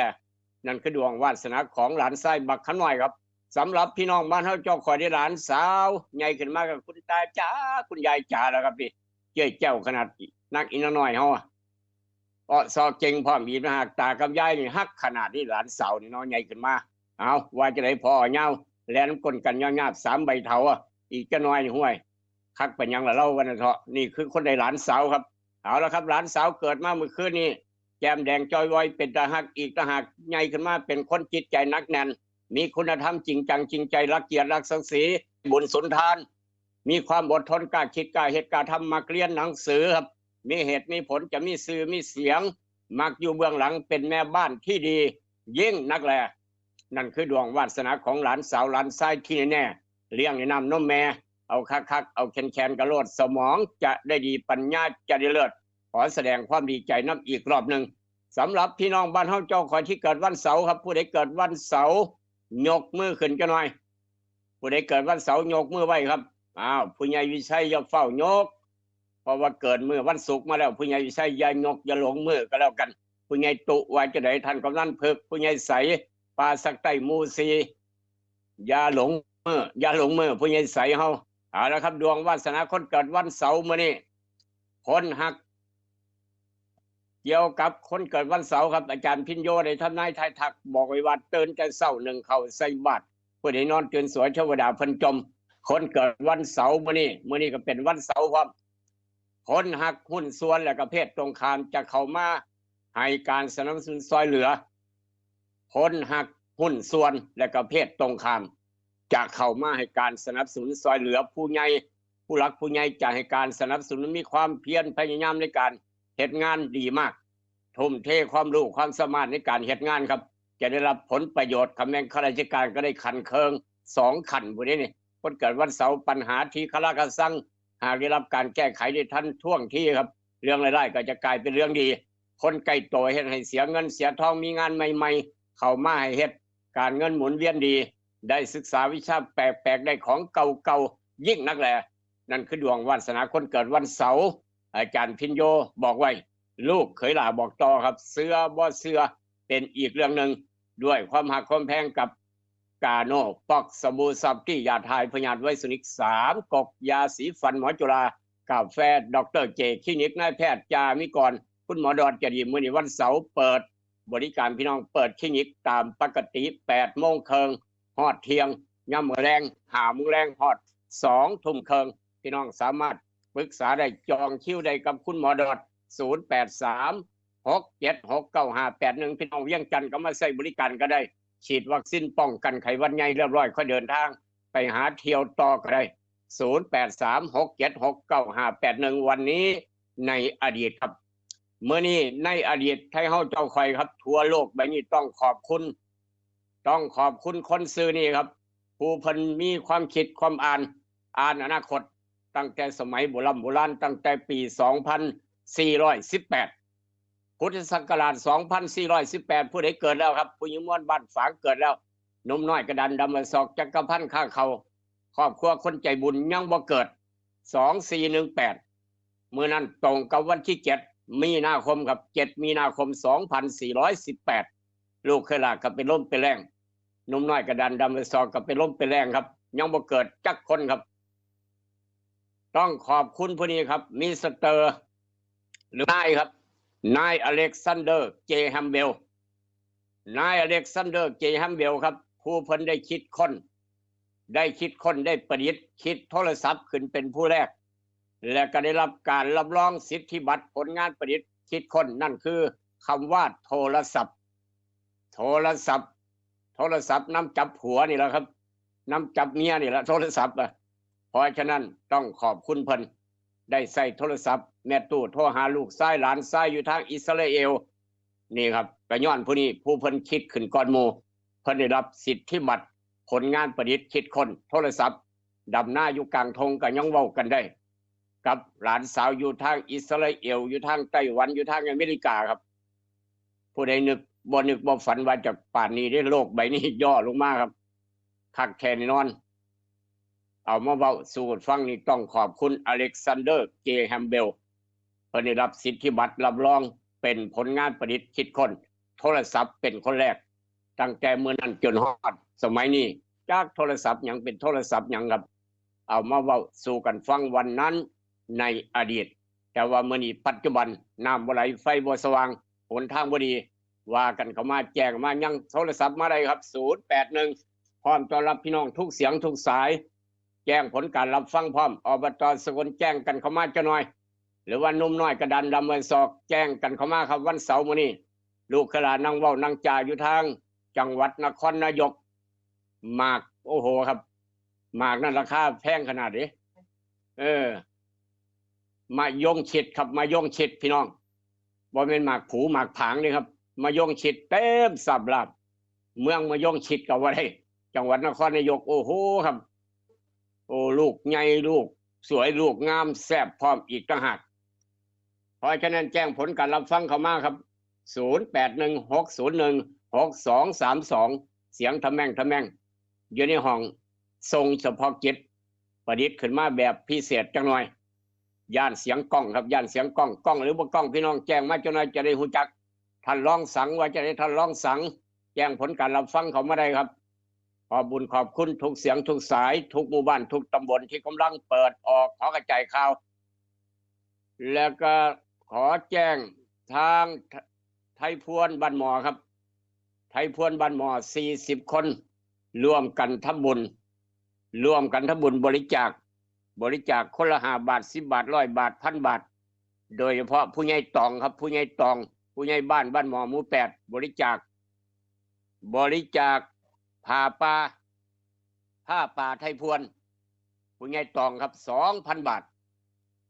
นั่นคือดวงวาสนาของหลานชายบักขะน้อยครับ สำหรับพี่น้องบ้านเฮา เจ้าข้อยได้หลานสาว ใหญ่ขึ้นมาก็คุณตาจ๋า คุณยายจ๋าแล้วครับนี่ เจ้ยแจ้วขนาดนักอีน้อยเฮาอะ เอ้อซอเก่งพร้อมอีกนะฮะ ตากับยายนี่ฮักขนาดนี้ หลานสาวนี่เนาะ ใหญ่ขึ้นมา เอาว่าจังได๋ พ่อเหย้าแล่นนำก้นกันยาวๆ สามใบเถาอะ อีกจักหน่อยนี่ ห้วย คักปานหยังล่ะเรา ว่าซั่นเถาะ นี่คือคนได้หลานสาวครับ เอาละครับ หลานสาวเกิดมามื้อคืนนี้ แก้มแดงจอยวอย เป็นตาฮักอีกต่างหาก ใหญ่ขึ้นมาเป็นคนจิตใจหนักแน่น มีคุณธรรม จริงจังจริงใจ รักเกียรติรักศักดิ์ศรี บุญสุนทาน มีความอดทน กล้าคิดกล้าเฮ็ดกล้าทำ มักเรียนหนังสือครับ มีเหตุมีผล จะมีชื่อมีเสียง มักอยู่เบื้องหลังเป็นแม่บ้านที่ดียิ่งนักแล นั่นคือดวงวาสนาของหลานสาวหลานชายที่แน่ๆ เลี้ยงในน้ำนมแม่ เอาคักๆ เอาแข็งๆ กะโลด สมองจะได้ดี ปัญญาจะได้เลิศ ขอแสดงความดีใจนำอีกรอบหนึ่ง สำหรับพี่น้องบ้านเฮาเจ้าข้อยที่เกิดวันเสาร์ครับ ผู้ใดเกิดวันเสาร์ ยกมือขึ้นจักหน่อย ผู้ใดเกิดวันเสาร์ยกมือไว้ครับ อ้าว ผู้ใหญ่วิชัยอย่าเฝ้ายก เพราะว่าเกิดมื้อวันศุกร์มาแล้ว ผู้ใหญ่วิชัยอย่ายกอย่าหลงมือก็แล้วกัน ผู้ใหญ่ตุว่าจั่งใด ท่านกำนันเผือก ผู้ใหญ่ใส ป่าสักใต้หมู่สี่ อย่าหลงมือ อย่าหลงมือ ผู้ใหญ่ใสเฮา เอาละครับ ดวงวาสนาคนเกิดวันเสาร์มื้อนี้ คนฮัก เกี่ยวกับคนเกิดวันเสาร์ครับ อาจารย์พิญโยได้ทำนายทายทักบอกไว้ว่า ตื่นแต่เช้านึ่งข้าวใส่บาตร ผู้ใดนอนตื่นสวยเทวดาเพิ่นจม คนเกิดวันเสาร์มื้อนี้ มื้อนี้ก็เป็นวันเสาร์พร้อม คนฮักหุ้นส่วนและก็เพศตรงข้ามจะเข้ามาให้การสนับสนุนซอยเหลือ คนฮักหุ้นส่วนและก็เพศตรงข้าม จะเข้ามาให้การสนับสนุนซอยเหลือผู้ใหญ่ ผู้หลักผู้ใหญ่จะให้การสนับสนุน มีความเพียรพยายามในการเฮ็ดงานดีมาก ทุ่มเทความรู้ความสามารถในการเฮ็ดงานครับ จะได้รับผลประโยชน์ คันแม่นข้าราชการก็ได้ขั้นเคิ่งสองขั้นพุ้นเด้นี่ คนเกิดวันเสาร์ปัญหาที่คาราคาซัง หากได้รับการแก้ไขได้ทันท่วงทีครับ เรื่องร้ายๆก็จะกลายเป็นเรื่องดี คนใกล้ตัวเฮ็ดให้เสียเงินเสียทอง มีงานใหม่ๆ เข้ามาให้เฮ็ด การเงินหมุนเวียนดี ได้ศึกษาวิชาแปลกๆ ได้ของเก่าๆ ยิ่งนักแล นั่นคือดวงวาสนาคนเกิดวันเสาร์ อาจารย์พิญโยบอกไว้ ลูกเขยหล่าบอกต่อครับ เชื่อบ่เชื่อเป็นอีกเรื่องหนึ่ง ด้วยความฮักความแพงกับกาโน ป๊อก สบู่ซอฟตี้ ยาถ่ายพยาธิไวรัสนิก สามก๊ก ยาสีฟันหมอจุฬา กาแฟดอกเตอร์เจ คลินิกนายแพทย์จามิกร คุณหมอดอดจะดี มื้อนี้วันเสาร์เปิดบริการพี่น้อง เปิดคลินิกตามปกติ แปดโมงครึ่งฮอดเที่ยง ยามมื้อแลง ห้าโมงแลงฮอดสองทุ่มครึ่ง พี่น้องสามารถปรึกษาได้ จองคิวได้กับคุณหมอดอด ศูนย์แปดสาม หกเจ็ดหก เก้าห้าแปดหนึ่ง พี่น้องเวียงจันทน์ก็มาใช้บริการก็ได้ ฉีดวัคซีนป้องกันไข้หวัดใหญ่เรียบร้อย ค่อยเดินทางไปหาเที่ยวต่อก็ได้ ศูนย์แปดสาม หกเจ็ดหก เก้าห้าแปดหนึ่ง วันนี้ในอดีตครับ มื้อนี้ในอดีตไทยเฮาเจ้าข้อยครับ ทั่วโลกใบนี้ต้องขอบคุณ ต้องขอบคุณคนซื่อนี้ครับ ผู้เพิ่นมีความคิดความอ่าน อ่านอนาคต ตั้งแต่สมัยโบร่ำโบราณ ตั้งแต่ปี สองพันสี่ร้อยสิบแปด พุทธศักราช สองพันสี่ร้อยสิบแปด ผู้ใดเกิดแล้วครับ ผู้หญิงมวลบ้านฝางเกิดแล้ว หนุ่มน้อยกระดานดำ ศอกจักรพันธ์ข้าเขา ครอบครัวคนใจบุญยังบ่เกิด สองสี่หนึ่งแปด มื้อนั้นตรงกับวันที่เจ็ดมีนาคมครับ เจ็ดมีนาคม สองพันสี่ร้อยสิบแปด ลูกเขยหล่าก็เป็นลมเป็นแรง หนุ่มน้อยกระดานดำ ศอกก็เป็นลมเป็นแรงครับ ยังบ่เกิดจักคนครับ ต้องขอบคุณผู้นี้ครับ มิสเตอร์ หรือนายครับ นายอเล็กซานเดอร์ เจ แฮมเบล นายอเล็กซานเดอร์ เจ แฮมเบลครับ ผู้เพิ่นได้คิดค้น ได้คิดค้น ได้ประดิษฐ์ คิดโทรศัพท์ขึ้นเป็นผู้แรก และก็ได้รับการรับรองสิทธิบัตรผลงานประดิษฐ์คิดค้น นั่นคือคำว่าโทรศัพท์ โทรศัพท์ โทรศัพท์นำจับผัวนี่แหละครับ นำจับเมียนี่แหละ โทรศัพท์อะ เพราะฉะนั้นต้องขอบคุณเพิ่น ได้ใช้โทรศัพท์ แม่ตู้โทรหาลูกชายหลานชายอยู่ทางอิสราเอล นี่ครับ ก็ย้อนผู้นี้ ผู้เพิ่นคิดขึ้นก่อนหมู่ เพิ่นได้รับสิทธิบัตรผลงานประดิษฐ์คิดค้นโทรศัพท์ ดำนาอยู่กลางทงก็ยังเว้ากันได้ กับหลานสาวอยู่ทางอิสราเอล อยู่ทางไต้หวัน อยู่ทางอเมริกาครับ ผู้ใดนึกบ่นึกบ่ฝันว่าจะป่านนี้เด้ โลกใบนี้ย่อลงมาครับ คักแท้แน่นอน เอามาเว้าสู่กันฟังนี่ต้องขอบคุณอเล็กซานเดอร์ เจ แฮมเบล เพิ่นได้รับสิทธิบัตรรับรองเป็นผลงานประดิษฐ์คิดค้นโทรศัพท์เป็นคนแรก ตั้งแต่มื้อนั้นจนฮอดสมัยนี้ จักโทรศัพท์หยังเป็นโทรศัพท์หยังครับ เอามาเว้าสู่กันฟังวันนั้นในอดีต แต่ว่ามื้อนี้ปัจจุบันน้ำบ่ไหลไฟบ่สว่าง หนทางบ่ดี ว่ากันเข้ามา แจ้งมายังโทรศัพท์มาได้ครับ ศูนย์แปดหนึ่ง พร้อมต้อนรับพี่น้องทุกเสียงทุกสาย แจ้งผลการรับฟังพร้อม อบต.สกลแจ้งกันเข้ามาจักหน่อย หรือว่าหนุ่มน้อยกระดานดำ ไว้ศอก แจ้งกันเข้ามาครับ วันเสาร์มื้อนี้ ลูกเขยหล่านั่งเว้านั่งจาอยู่ทางจังหวัดนครนายก หมาก โอ้โหครับ หมากนั่นราคาแพงขนาดนี้ เออ มะยงชิดครับ มะยงชิดพี่น้อง บ่แม่นหมากผูหมากผางนี่ครับ มะยงชิดเต็มสำหรับ เมืองมะยงชิดก็ว่าได้ จังหวัดนครนายก โอ้โหครับ โอ้ ลูกใหญ่ลูกสวยลูกงามแซ่บพร้อมอีกต่างหาก เพราะฉะนั้นแจ้งผลการรับฟังเข้ามาครับ ศูนย์แปดหนึ่ง หกศูนย์หนึ่ง หกสองสามสอง เสียงทะแม่งทะแม่ง อยู่ในห้องส่งเฉพาะกิจ ประดิษฐ์ขึ้นมาแบบพิเศษจังหน่อย ย่านเสียงกล้องครับ ย่านเสียงกล้อง กล้องหรือบ่กล้อง พี่น้องแจ้งมาจังหน่อย จะได้ฮู้จัก ท่านรองสังว่าจะได้ ท่านรองสัง แจ้งผลการรับฟังเข้ามาได้ครับ ขอบบุญขอบคุณทุกเสียงทุกสาย ทุกหมู่บ้านทุกตำบลที่กำลังเปิดออกหอกระจายข่าว แล้วก็ขอแจ้งทางไทยพวนบ้านหมอครับ ไทยพวนบ้านหมอ สี่สิบ คน ร่วมกันทำบุญ ร่วมกันทำบุญบริจาค บริจาคคนละ ห้า บาท สิบ บาท ร้อย บาท พัน บาท โดยเฉพาะผู้ใหญ่ตองครับ ผู้ใหญ่ตอง ผู้ใหญ่บ้านบ้านหมอหมู่ แปด บริจาค บริจาคผ้าป่า ผ้าป่าไทยพวน ผู้ใหญ่ตองครับ สองพัน บาท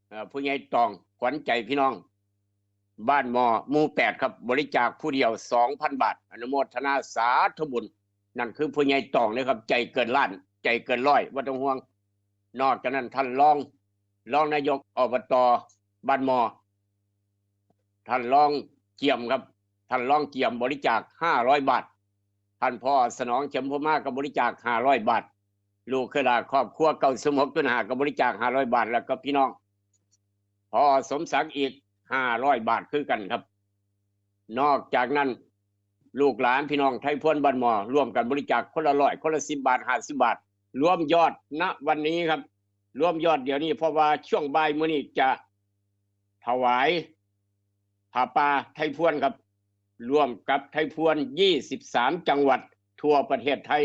เอ่อ ผู้ใหญ่ตอง ขวัญใจพี่น้อง บ้านหมอหมู่ แปด ครับ บริจาคผู้เดียว สองพัน บาท อนุโมทนาสาธุบุญ นั่นคือผู้ใหญ่ตองนะครับ ใจเกินล้าน ใจเกินร้อย บ่ต้องห่วง นอกจากนั้นท่านรอง รองนายก อบต บ้านหมอ ท่านรองเจียมครับ ท่านรองเจียมบริจาค ห้าร้อย บาท ท่านพ่อสนอง เข็มพรหมา ก็บริจาค ห้าร้อย บาท ลูกเคยลาครอบครัว เก้าศูนย์หกจุดห้า ก็บริจาค ห้าร้อย บาท แล้วก็พี่น้อง พอสมศักดิ์อีก ห้าร้อย บาทคือกันครับ นอกจากนั้น ลูกหลานพี่น้องไทยพวนบ้านหมอ ร่วมกันบริจาคคนละร้อย คนละ สิบ บาท ห้าสิบ บาท รวมยอด ณ วันนี้ครับ รวมยอดเดี๋ยวนี้ เพราะว่าช่วงบ่ายมื้อนี้จะถวายผ้าป่าไทยพวนครับ ร่วมกับไทยพวน ยี่สิบสาม จังหวัดทั่วประเทศไทย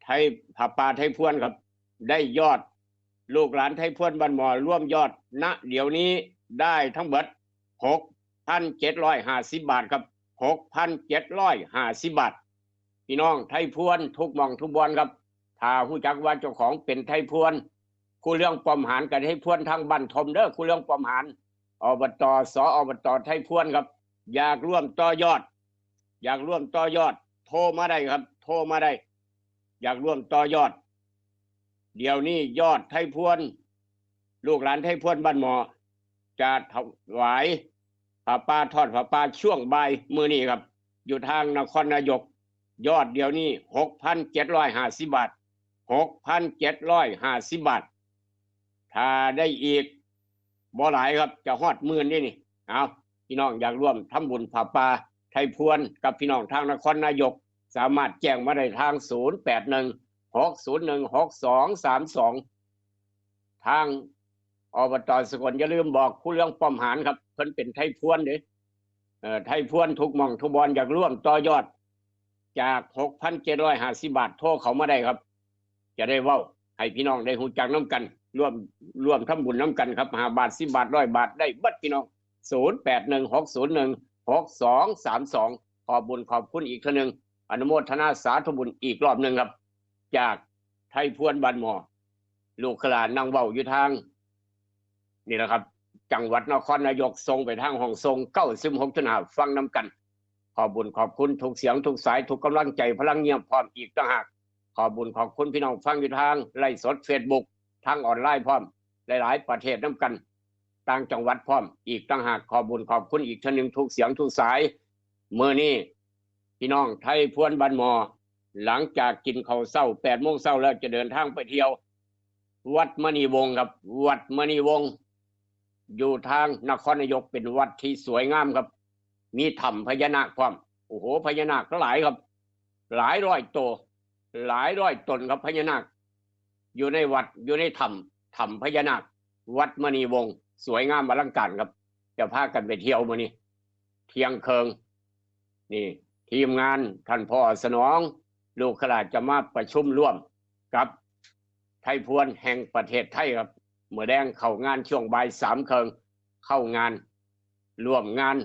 ไทย ผ้าป่าไทยพวนครับ ได้ยอด ลูกหลานไทยพวนบ้านหมอ ร่วมยอด ณ เดี๋ยวนี้ได้ทั้งหมด หกพันเจ็ดร้อยห้าสิบ บาทครับ หกพันเจ็ดร้อยห้าสิบ บาท พี่น้องไทยพวนทุกหม่องทุกบ่อนครับ ถ้าฮู้จักว่าเจ้าของเป็นไทยพวน ครูเรื่องป้อมหานกับไทยพวนทางบ้านทมเด้อ ครูเรื่องป้อมหาน อบต ส อบต ไทยพวนครับ อยากร่วมต่อยอด อยากร่วมต่อยอด โทรมาได้ครับ โทรมาได้ อยากร่วมต่อยอด เดี๋ยวนี้ยอดไทยพวน ลูกหลานไทยพวนบ้านหมอ จะถวายผ้าป่า ทอดผ้าป่าช่วงบ่ายมื้อนี้ครับ อยู่ทางนครนายก ยอดเดี๋ยวนี้ หกพันเจ็ดร้อยห้าสิบ บาท หกพันเจ็ดร้อยห้าสิบ บาท ถ้าได้อีกบ่หลายครับ จะฮอดหมื่นนี่นี่ เอา พี่น้องอยากร่วมทำบุญผ้าป่าไทยพวนกับพี่น้องทางนครนายก สามารถแจ้งมาได้ทาง ศูนย์แปดหนึ่ง หกศูนย์หนึ่ง หกสองสามสอง ทาง อบต สกล อย่าลืมบอกครูเรื่องป้อมหานครับ เพิ่นเป็นไทยพวนเด้ เอ่อ ไทยพวนทุกหม่องทุกบ่อน อยากร่วมต่อยอด จาก หกพันเจ็ดร้อยห้าสิบ บาท โทรเข้ามาได้ครับ จะได้เว้าให้พี่น้องได้ฮู้จักนำกัน ร่วม ร่วมทำบุญนำกันครับ ห้า บาท สิบ บาท ร้อย บาท ได้เบิดพี่น้อง ศูนย์แปดหนึ่ง หกศูนย์หนึ่ง หกสองสามสอง ขอบบุญขอบคุณอีกเทื่อหนึ่ง อนุโมทนาสาธุบุญอีกรอบหนึ่งครับ จากไทยพวนบ้านหมอ ลูกหลานนั่งเว้าอยู่ทาง นี่แหละครับ จังหวัดนครนายก ส่งไปทางห้องส่ง เก้าสิบหกจุดห้า ฟังนำกัน ขอบบุญขอบคุณทุกเสียงทุกสาย ทุกกำลังใจ พลังเงียบพร้อมอีกต่างหาก ขอบบุญขอบคุณพี่น้องฟังอยู่ทางไลฟ์สด Facebook ทางออนไลน์พร้อม หลายๆ ประเทศนำกัน ต่างจังหวัดพร้อมอีกต่างหาก ขอบบุญขอบคุณอีกเทื่อหนึ่ง ทุกเสียงทุกสาย มื้อนี้พี่น้องไทยพวนบ้านหมอ หลังจากกินข้าวเช้า แปดโมงเช้าแล้ว จะเดินทางไปเที่ยว วัดมณีวงศ์ครับ วัดมณีวงศ์ อยู่ทางนครนายก เป็นวัดที่สวยงามครับ มีถ้ำพญานาคพร้อม โอ้โห พญานาคก็หลายครับ หลายร้อยตัว หลายร้อยตนครับ พญานาค อยู่ในวัด อยู่ในถ้ำ ถ้ำพญานาค วัดมณีวงศ์ สวยงามอลังการครับ จะพากันไปเที่ยวมื้อนี้ เที่ยงเคิง นี่ ทีมงานท่านพ่อสนอง ลูกหลานจะมาประชุมร่วมกับไทยพวนแห่งประเทศไทยครับ มื้อแลงเข้างานช่วงบ่ายสามเคิง เข้างาน ร่วมงาน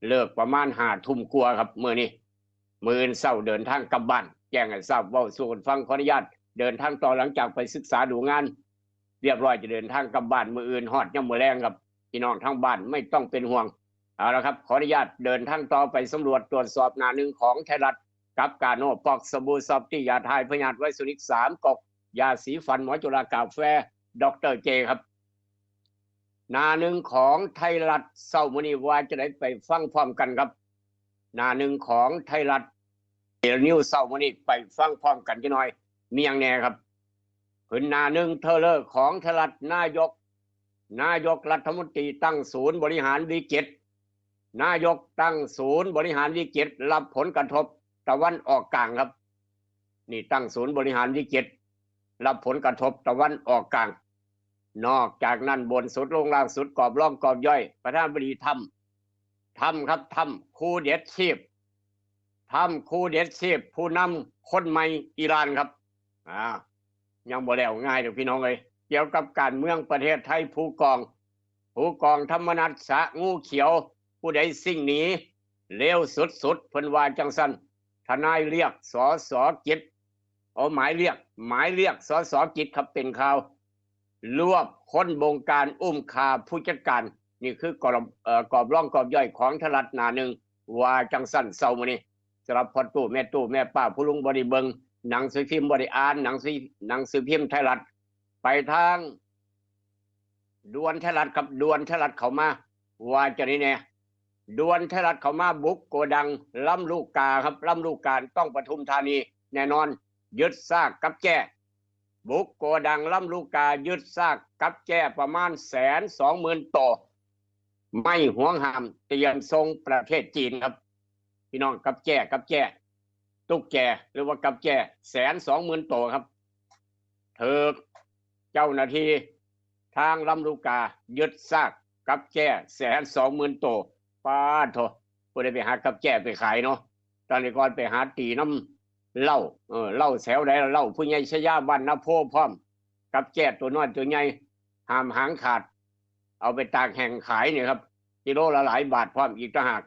เลิกประมาณห้าทุ่มกว่าครับ มื้อนี้ มื้ออื่นเช้าเดินทางกลับบ้าน แจ้งให้ทราบ เว้าสู่กันฟัง ขออนุญาตเดินทางต่อ หลังจากไปศึกษาดูงาน เรียบร้อย จะเดินทางกลับบ้าน มื้ออื่นฮอดยามมื้อแลงครับ พี่น้องทางบ้านไม่ต้องเป็นห่วง เอาละครับ ขออนุญาตเดินทางต่อไปสำรวจตรวจสอบหน้าหนึ่งของไทยรัฐ กับกาโนปอกสบู่ซอฟตี้ ยาทายพยาธิไวรัสอีกสามก๊อก ยาสีฟันหมอจุฬากาแฟด็อกเตอร์เจครับ หน้าหนึ่งของไทยรัฐเช้ามื้อนี้ว่าจะได้ไปฟังพร้อมกันครับ หน้าหนึ่งของไทยรัฐเดนิวเช้ามื้อนี้ไปฟังพร้อมกันจักหน่อย มีอย่างแน่ครับ ขึ้นหน้าหนึ่งเทเลอร์ของไทยรัฐ นายก นายกรัฐมนตรีตั้งศูนย์บริหารวิกฤต นายกตั้งศูนย์บริหารวิกฤตรับผลกระทบตะวันออกกลางครับ นี่ตั้งศูนย์บริหารวิกฤตรับผลกระทบตะวันออกกลาง นอกจากนั้นบนสุดลงล่างสุดกรอบรองกรอบย่อย ประธานาธิบดีทรัมป์ ทรัมป์ครับ ทรัมป์ coup เด็ดชีพ ทรัมป์ coup เด็ดชีพ ผู้นำคนใหม่อิหร่านครับ อ่า ยังบ่แล้วง่ายเด้อพี่น้องเอ้ย เกี่ยวกับการเมืองประเทศไทย ผู้กอง ผู้กองธรรมนัสสะงูเขียว ผู้ใดสิ่งหนีเลวสุดๆ เพิ่นว่าจังซั่น ทนายเรียก สส กิจ เอาหมายเรียก หมายเรียก สส กิจครับ เป็นข่าว รวบคนบงการอุ้มฆ่าผู้จัดการ นี่คือกรอบเอ่อกรอบรองกรอบย่อยของไทยรัฐหน้าหนึ่ง ว่าจังซั่นเช้ามื้อนี้ สำหรับพ่อตู้แม่ตู้แม่ป้าผู้ลุงบ่ได้เบิ่งหนังสือพิมพ์ บ่ได้อ่านหนังสือหนังสือพิมพ์ไทยรัฐ ไปทางด่วนไทยรัฐครับ ด่วนไทยรัฐเข้ามา ว่าจังได๋แน่ ด่วนไทยรัฐเข้ามา บุกโกดังลำลูกกาครับ ลำลูกกาต้องปทุมธานี แน่นอน ยึดซากกับแจ้ บุกโกดังลำลูกกา ยึดซากกับแจ้ประมาณแสนสองหมื่นโต ไม้ห่วงห้ามเตรียมส่งประเทศจีนครับ พี่น้อง กับแจ้ กับแจ้ ตุ๊กแกหรือว่ากับแจ้แสนสองหมื่นโตครับ ถูกเจ้าหน้าที่ทางลำลูกกายึดซากกับแจ้แสนสองหมื่นโต ปาดโถ ผู้ใดไปหากับแจ้ไปขายเนาะ ตอนนี้ก่อนไปหาตีน้ำเหล้า เออ เหล้าแถวใดล่ะ เหล้าผู้ใหญ่ชยาบ้านนาโพพร้อม กับแจ้ตัวน้อยตัวใหญ่ ห้ามหางขาด เอาไปตากแห้งขายเนี่ยครับ กิโลละหลายบาทพร้อมอีกต่างหาก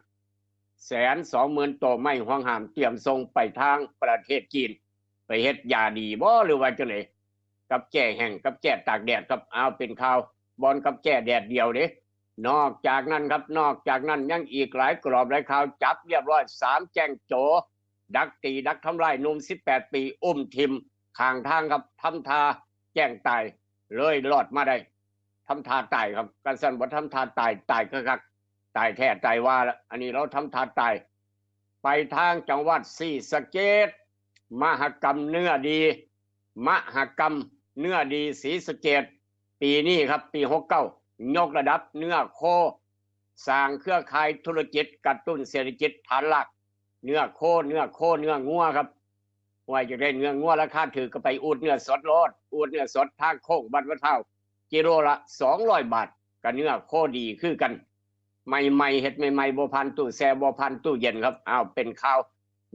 แสนสองหมื่นโต ไม้ห่วงห้ามเตรียมส่งไปทางประเทศจีน ไปเฮ็ดยาดีบ่หรือว่าจังได๋ กับแจ้แห้ง กับแจ้ตากแดดครับ เอาเป็นข่าว บ่อนกับแจ้แดดเดียวเด้ นอกจากนั้นครับ นอกจากนั้นยังอีกหลายกรอบหลายข่าว จับเรียบร้อยสามแก๊งโจ ดักตีดักทำร้ายหนุ่มสิบแปดปี อุ้มถิ่มข้างทางครับ ทำท่าแกล้งตาย เลยรอดมาได้ ทำท่าตายครับ คันซั่นบ่ทำท่าตาย ตายคักๆ ตายแท้ตายว่าละ อันนี้ลาวทำท่าตาย ไปทางจังหวัดศรีสะเกษ มหกรรมเนื้อดี มหกรรมเนื้อดีศรีสะเกษ ปีนี้ครับ ปีหกเก้า ยกระดับเนื้อโค สร้างเครือข่ายธุรกิจกระตุ้นเศรษฐกิจฐานราก เนื้อโค เนื้อโค เนื้องัวครับ ว่าอยากได้เนื้องัวราคาถูกก็ไปอูดเนื้อสดโลด อูดเนื้อสดทางโค้งบ้านพระเฒ่า กิโลละสองร้อยบาท ก็เนื้อโคดีคือกัน ใหม่ๆ เฮ็ดใหม่ๆ บ่ผ่านตู้แช่ บ่ผ่านตู้เย็นครับ อ้าว เป็นข่าว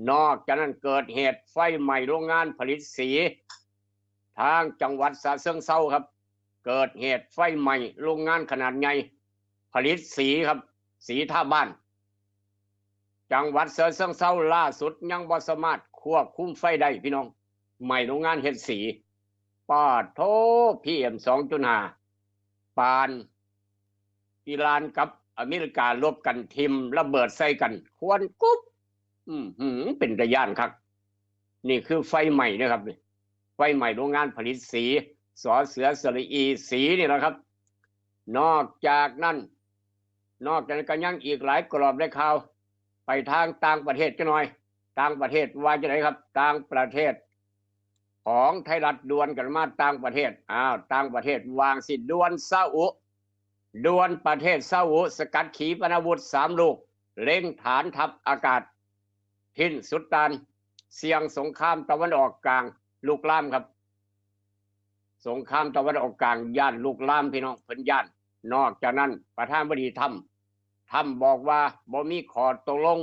นอกจากนั้นเกิดเหตุไฟไหม้โรงงานผลิตสี ทางจังหวัดฉะเชิงเทราครับ เกิดเหตุไฟไหม้โรงงานขนาดใหญ่ ผลิตสีครับ สีทาบ้าน จังหวัดฉะเชิงเทราล่าสุดยังบ่สามารถควบคุมไฟได้พี่น้อง ไหม้โรงงานเฮ็ดสี ปาดโถ พีเอ็มสองจุดห้า ปานอิหร่านกับอเมริการบกัน ถิ่มระเบิดใส่กัน ควันกุบ อื้อหือ เป็นตาย้านคัก นี่คือไฟไหม้นะครับ ไฟไหม้โรงงานผลิตสี สอเสือสระอี สีนี่แหละครับ นอกจากนั้น นอกจากนั้นก็ยังอีกหลายกรอบหลายข่าว ไปทางต่างประเทศจักหน่อย ต่างประเทศว่าจังได๋ครับ ต่างประเทศ ของไทยรัฐด่วนกันมาต่างประเทศ อ้าว ต่างประเทศวางสิด่วนซาอุ ด่วนประเทศซาอุ สกัดขีปนาวุธสามลูก เล็งฐานทัพอากาศ ทิ้นสุดต้าน เสี่ยงสงครามตะวันออกกลางลุกลามครับ สงครามตะวันออกกลางย้านลุกลามพี่น้อง เพิ่นย้าน นอกจากนั้นประธานาธิบดีทรัมป์ ทรัมป์บอกว่าบ่มีข้อตกลง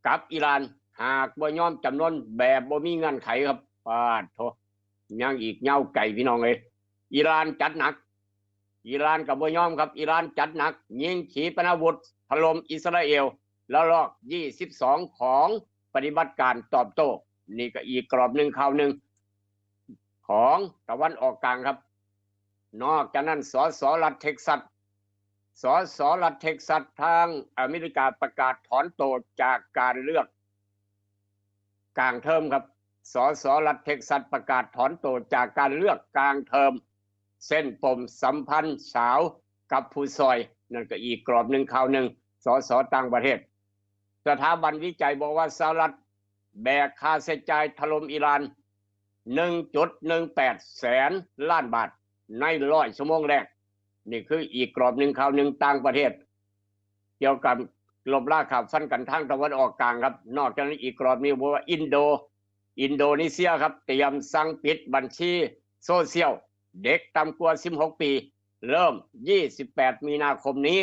กับอิหร่าน หากบ่ยอมจำนนแบบบ่มีเงื่อนไขครับ ปาดโถ ยังอีกยาวไกลพี่น้องเอ้ย อิหร่านจัดหนัก อิหร่านก็บ่ยอมครับ อิหร่านจัดหนัก ยิงขีปนาวุธถล่มอิสราเอล ละลอกยี่สิบสองของปฏิบัติการตอบโต้ นี่ก็อีกกรอบหนึ่งข่าวหนึ่ง ของตะวันออกกลางครับ นอกจากนั้น สส รัฐเท็กซัส สสรัฐเท็กซัสทางอเมริกาประกาศถอนตัวจากการเลือกกลางเทอมครับ สสรัฐเท็กซัสประกาศถอนตัวจากการเลือกกลางเทอม เส้นปมสัมพันธ์สาวกับผู้ซอย นั่นก็อีกกรอบหนึ่งข่าวหนึ่ง สสต่างประเทศ สถาบันวิจัยบอกว่าสหรัฐแบกค่าใช้จ่ายถล่มอิหร่าน หนึ่งจุดหนึ่งแปดแสนล้านบาท ในร้อยชั่วโมงแรก นี่คืออีกกรอบหนึ่งข่าวหนึ่งต่างประเทศ เกี่ยวกับลบราคาฟันกันทางตะวันออกกลางครับ นอกจากนั้นอีกกรอบนี้บอกว่าอินโด อินโดนีเซียครับ เตรียมสั่งปิดบัญชีโซเชียลเด็กต่ำกว่าสิบหกปี เริ่มยี่สิบแปดมีนาคมนี้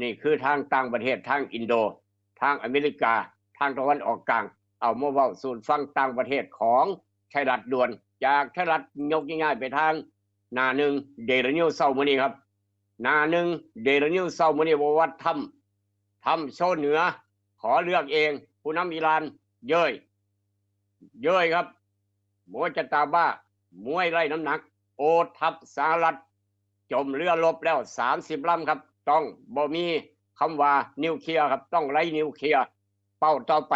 นี่คือทางต่างประเทศ ทางอินโด ทางอเมริกา ทางตะวันออกกลาง เอามาเว้าสู่ฟังต่างประเทศของไทยรัฐด่วน จากไทยรัฐยกย้ายไปทางหน้าหนึ่งเดลินิวเช้ามื้อนี้ครับ หน้าหนึ่งเดลินิวเช้ามื้อนี้บอกว่าทรัมป์ ทรัมป์โชว์เหนือ ขอเลือกเอง ผู้นำอิหร่าน เย้ย เย้ยครับ โมจตาบ้า มวยไร้น้ำหนัก โอทัพสหรัฐ จมเรือรบแล้วสามสิบลำครับ ต้องบ่มีคำว่านิวเคลียร์ครับ ต้องไร้นิวเคลียร์ เป้าต่อไป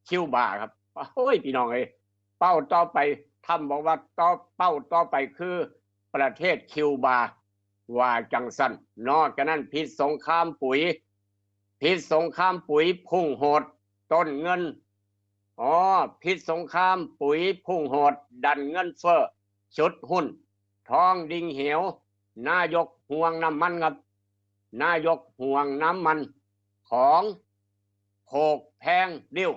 คิวบาครับ โอ้ย พี่น้องเอ้ย เป้าต่อไป ทรัมป์บอกว่าต่อ เป้าต่อไปคือประเทศคิวบา ว่าจังซั่น นอกจากนั้นพิษสงครามปุ๋ย พิษสงครามปุ๋ยพุ่งโหด ต้นเงิน อ๋อ พิษสงครามปุ๋ยพุ่งโหด ดันเงินเฟ้อ ชุดหุ้น ทองดิ่งเหว นายกห่วงน้ำมันครับ นายกห่วงน้ำมัน ของโขกแพงริ้ว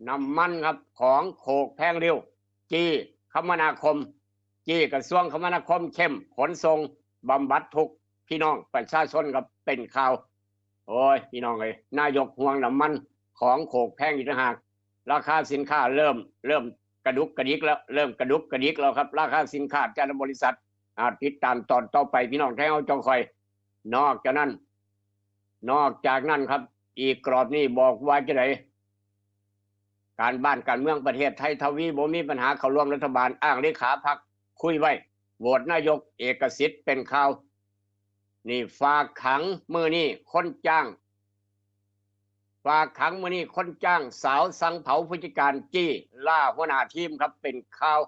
น้ำมันครับ ของโขกแพงริ้ว จี้คมนาคม จี้กระทรวงคมนาคม เข้มขนส่ง บำบัดทุกข์พี่น้องประชาชนครับ เป็นข่าว โอ้ย พี่น้องเอ้ย นายกห่วงน้ำมัน ของโขกแพงอีกต่างหาก ราคาสินค้าเริ่ม เริ่มกระดุกกระดิกแล้ว เริ่มกระดุกกระดิกแล้วครับ ราคาสินค้าแต่ละบริษัท อ่า ติดตามตอนต่อไป พี่น้องไทยเฮาจงคอย นอกจากนั้น นอกจากนั้นครับ อีกกรอบนี้บอกว่าจะได การบ้านการเมืองประเทศไทย ทวีบ่มีปัญหาเข้าร่วมรัฐบาล อ้างเลขาพรรคคุยไว้ โหวตนายกเอกสิทธิ์ เป็นข่าว นี่ฝากขังมื้อนี้คนจ้าง ฝากขังมื้อนี้คนจ้าง สาวสั่งเผาผู้จัดการ จี้ล่าหัวหน้าทีมครับ เป็นข่าว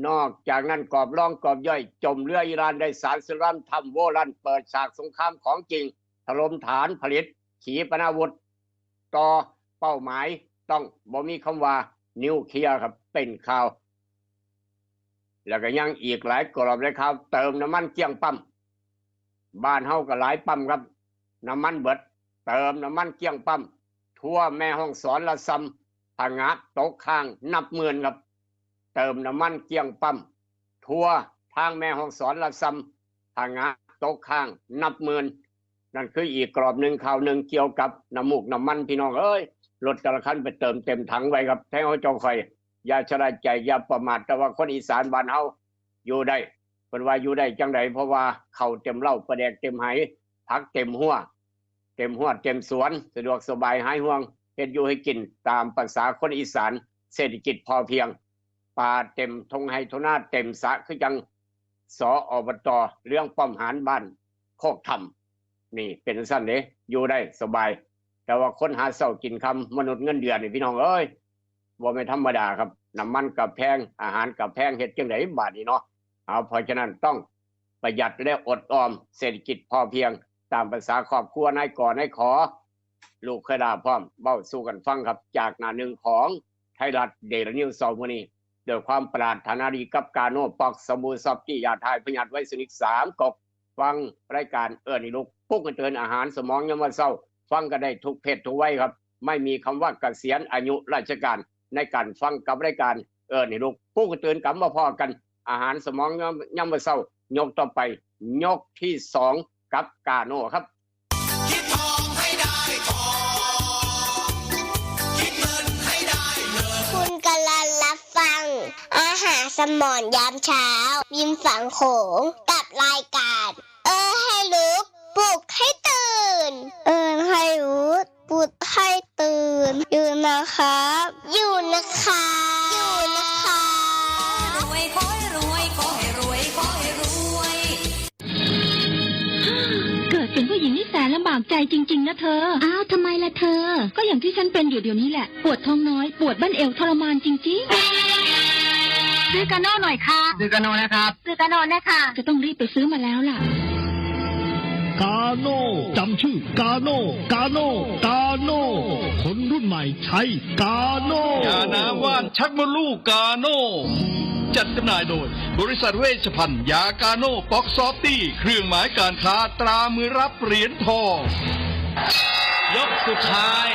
นอกจากนั้นกรอบรองกรอบย่อย จมเรืออิหร่านได้สารสลัม ทรัมป์โวลัน เปิดฉากสงครามของจริง ถล่มฐานผลิตขีปนาวุธ ต่อเป้าหมาย ต้องบ่มีคำว่านิวเคลียร์ครับ เป็นข่าว แล้วก็ยังอีกหลายกรอบเลยครับ เติมน้ำมันเกลี้ยงปั๊ม บ้านเฮาก็หลายปั๊มครับ น้ำมันเบิด เติมน้ำมันเกลี้ยงปั๊ม ทั่วแม่ฮ่องสอนละซำ ผงาดตกค้างนับหมื่นครับ เติมน้ำมันเกลี้ยงปั๊ม ทั่วทางแม่ฮ่องสอนละซำ ผงาดตกค้างนับหมื่น นั่นคืออีกกรอบหนึ่งข่าวหนึ่งเกี่ยวกับน้ำมูกน้ำมัน พี่น้องเอ้ย รถแต่ละคันไปเติมเต็มถังไว้ครับ ไทยเฮาจงคอย อย่าชะล่าใจ อย่าประมาท แต่ว่าคนอีสานบ้านเฮาอยู่ได้ เพิ่นว่าอยู่ได้จังใด เพราะว่าข้าวเต็มเล้า ปลาแดกเต็มไห ผักเต็มฮั้ว เต็มฮั้วเต็มสวน สะดวกสบายหายห่วง เฮ็ดอยู่ให้กินตามประสาคนอีสาน เศรษฐกิจพอเพียง ปลาเต็มทงไฮ่ทงนา เต็มสระ คือจัง สอบต เรื่องป้อมหารบ้านโคกธรรม นี่เป็นซั่นเด้ อยู่ได้สบาย แต่ว่าคนหาเช้ากินค่ำ มนุษย์เงินเดือนนี่พี่น้องเอ้ย บ่แม่นธรรมดาครับ น้ำมันก็แพง อาหารก็แพง เฮ็ดจังไดบาดนี้เนาะ เอา เพราะฉะนั้นต้องประหยัดและอดออม เศรษฐกิจพอเพียง ตามประสาครอบครัวนายกนายข ลูกเคยลาพร้อม เว้าสู่กันฟังครับ จากหน้าหนึ่งของไทยรัฐเดลินิวเช้ามื้อนี้ ด้วยความปรารถนาดีกับกาโน่ ป๊อก สบู่ ซอฟตี้ ยาถ่ายพยาธิไวรัสนิก สามก๊อก ฟังรายการเอิ้นให้ลุก ปลุกให้ตื่น อาหารสมองยามมื้อเช้า ฟังกันได้ทุกเพศทุกวัยครับ ไม่มีคำว่าเกษียณอายุราชการ ในการฟังกับรายการเอิ้นให้ลุก ปลุกให้ตื่น กลับมาพ้อกัน อาหารสมองยาม ยามมื้อเช้า ยกต่อไป ยกที่สอง กับกาโน่ครับ คิดทองให้ได้ทอง คิดเงินให้ได้เงิน คุณกำลังรับฟัง อาหารสมองยามเช้า ริมฝั่งโขง กับรายการ เอิ้นให้ลุก ปลุกให้ตื่น เอิ้นให้ลุก ปลุกให้ตื่น อยู่นะครับ อยู่นะครับ อยู่นะครับ รวยขอให้รวย ขอให้รวย ขอให้รวย Hi, เป็นผู้หญิงที่แสนลำบากใจจริงๆนะเธอ อ้าว ทำไมล่ะเธอ ก็อย่างที่ฉันเป็นอยู่เดี๋ยวนี้แหละ ปวดท้องน้อย ปวดบั้นเอวทรมานจริงๆ ซื้อกาโน่หน่อยค่ะ ซื้อกาโน่นะครับ ซื้อกาโน่นะคะ จะต้องรีบไปซื้อมาแล้วล่ะ กาโน่ จำชื่อกาโน่ กาโน่ กาโน่ คนรุ่นใหม่ใช้กาโน่ ยาน้ำว่านชักมดลูกกาโน่ จัดจำหน่ายโดย บริษัทเวชภัณฑ์ยากาโน่ ป๊อกซอฟตี้ เครื่องหมายการค้าตรามือรับเหรียญทอง ยกสุดท้าย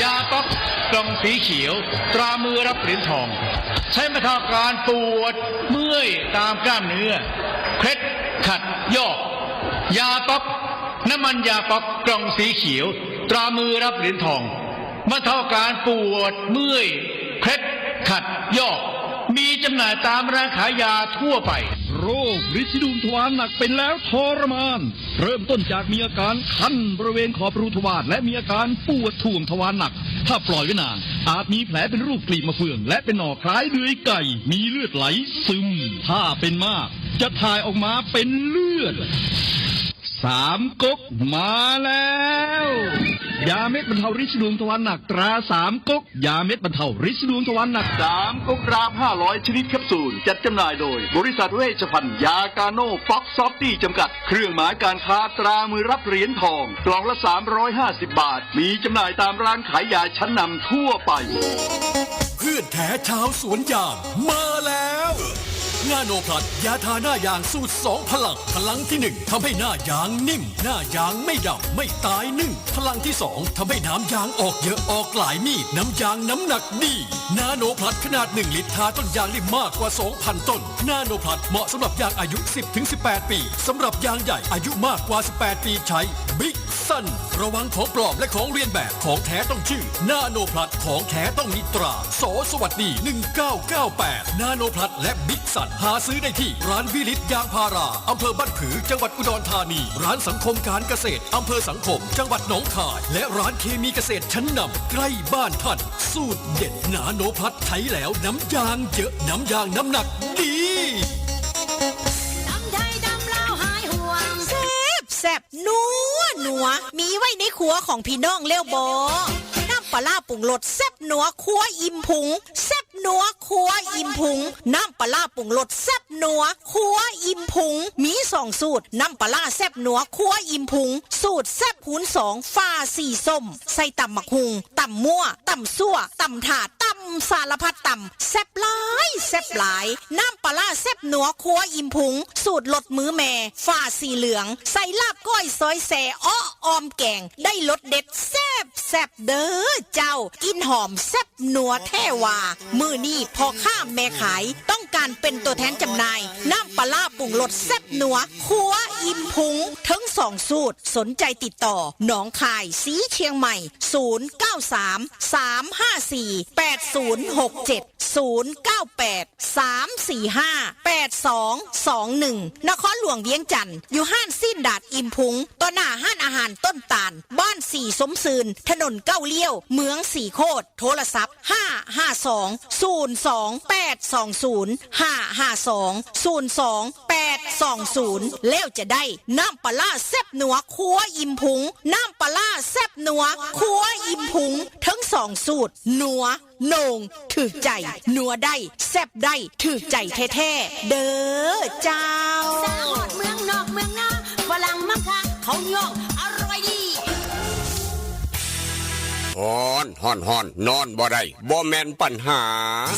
ยาป๊อกกล่องสีเขียว ตรามือรับเหรียญทอง ใช้บรรเทาอาการปวดเมื่อยตามกล้ามเนื้อ เคล็ดขัดยอก ยาป๊อก น้ำมันยาป๊อกกล่องสีเขียว ตรามือรับเหรียญทอง บรรเทาอาการปวดเมื่อย เคล็ดขัดยอก มีจำหน่ายตามร้านขายยาทั่วไป โรคริดสีดวงทวารหนักเป็นแล้วทรมาน เริ่มต้นจากมีอาการคันบริเวณขอบรูทวาร และมีอาการปวดถ่วงทวารหนัก ถ้าปล่อยไว้นาน อาจมีแผลเป็นรูปกลีบมะเฟือง และเป็นหนองคล้ายเดือยไก่ มีเลือดไหลซึม ถ้าเป็นมาก จะถ่ายออกมาเป็นเลือด สามก๊กมาแล้ว ยาเม็ดบรรเทาริดสีดวงทวารหนักตราสามก๊ก ยาเม็ดบรรเทาริดสีดวงทวารหนัก สามก๊กรามห้าร้อยชนิดแคปซูล จัดจำหน่ายโดย บริษัทเวชภัณฑ์ยากาโน่ ป๊อกซอฟตี้ จำกัด เครื่องหมายการค้าตรามือรับเหรียญทอง กล่องละสามร้อยห้าสิบบาท มีจำหน่ายตามร้านขายยาชั้นนำทั่วไป เพื่อนแท้ชาวสวนยางมาแล้ว นาโนพลัส ยาทาหน้ายางสูตรสองพลัง พลังที่หนึ่งทำให้หน้ายางนิ่ม หน้ายางไม่ดำ ไม่ตายนึ่ง พลังที่สองทำให้น้ำยางออกเยอะ ออกหลายมีด น้ำยางน้ำหนักดี นาโนพลัสขนาดหนึ่งลิตร ทาต้นยางได้มากกว่าสองพันต้น นาโนพลัสเหมาะสำหรับยางอายุสิบถึงสิบแปดปี สำหรับยางใหญ่อายุมากกว่าสิบแปดปีใช้ บิ๊กซัน ระวังของปลอมและของเลียนแบบ ของแท้ต้องชื่อ นาโนพลัส ของแท้ต้องมีตรา ส.สวัสดี หนึ่งเก้าเก้าแปด นาโนพลัส และบิ๊กซัน หาซื้อได้ที่ร้านวิลิตยางพารา อำเภอบ้านผือ จังหวัดอุดรธานี ร้านสังคมการเกษตร อำเภอสังคม จังหวัดหนองคาย และร้านเคมีเกษตรชั้นนำใกล้บ้านท่าน สูตรเด็ดนาโนพลัส ใช้แล้วน้ำยางเยอะ น้ำยางน้ำหนักดี ดำไทยดำลาวหายห่วง แซ่บแซ่บนัวนัว มีไว้ในครัวของพี่น้องแล้วบ่ น้ำปลาร้าปรุงรสแซ่บนัวครัวอิ่มพุง แซ่บนัวครัวอิ่มพุง น้ำปลาร้าปรุงรสแซ่บนัวครัวอิ่มพุง มีสองสูตร น้ำปลาร้าแซ่บนัวครัวอิ่มพุง สูตรแซ่บคูณสอง ฝาสีส้ม ใส่ตำบักหุ่ง ตำมั่ว ตำซั่ว ตำถาด ตำสารพัดตำ แซ่บหลาย แซ่บหลาย น้ำปลาร้าแซ่บนัวครัวอิ่มพุง สูตรรสมือแม่ ฝาสีเหลือง ใส่ลาบก้อยซอยแซ่ เอ้อ ออมแกง ได้รสเด็ดแซ่บแซ่บเด้อเจ้า กลิ่นหอมแซ่บนัวแท้ว่า มื้อนี้พ่อค้าแม่ขาย ต้องการเป็นตัวแทนจำหน่าย น้ำปลาร้าปรุงรสแซ่บนัวครัวอิ่มพุง ทั้งสองสูตร สนใจติดต่อ หนองคาย สีเชียงใหม่ ศูนย์เก้าสาม สามห้าสี่ แปดศูนย์หกเจ็ด ศูนย์เก้าแปด สามสี่ห้า แปดสองสองหนึ่ง นครหลวงเวียงจันทน์ อยู่ห้านสิ้นดาดอิ่มพุง ต่อหน้าห้านอาหารต้นตาล บ้านสีสมซืน ถนนเก้าเลี้ยว เมืองสีโคตร โทรศัพท์ ห้าห้าสอง ศูนย์สองแปดสองศูนย์ ห้าห้าสอง ศูนย์สองแปดสองศูนย์ แล้วจะได้น้ำปลาร้าแซ่บนัวครัวอิ่มพุง น้ำปลาร้าแซ่บนัวครัวอิ่มพุง ทั้งสองสูตร นัว โหน่ง ถืกใจ นัวได้ แซ่บได้ ถืกใจแท้ๆ เด้อเจ้า สาวฮอดเมืองนอกเมืองนา ฝรั่งมักคัก เขาย่อง อร่อยดี ฮ้อน ฮ้อน ฮ้อน นอนบ่ได้ บ่แม่นปัญหา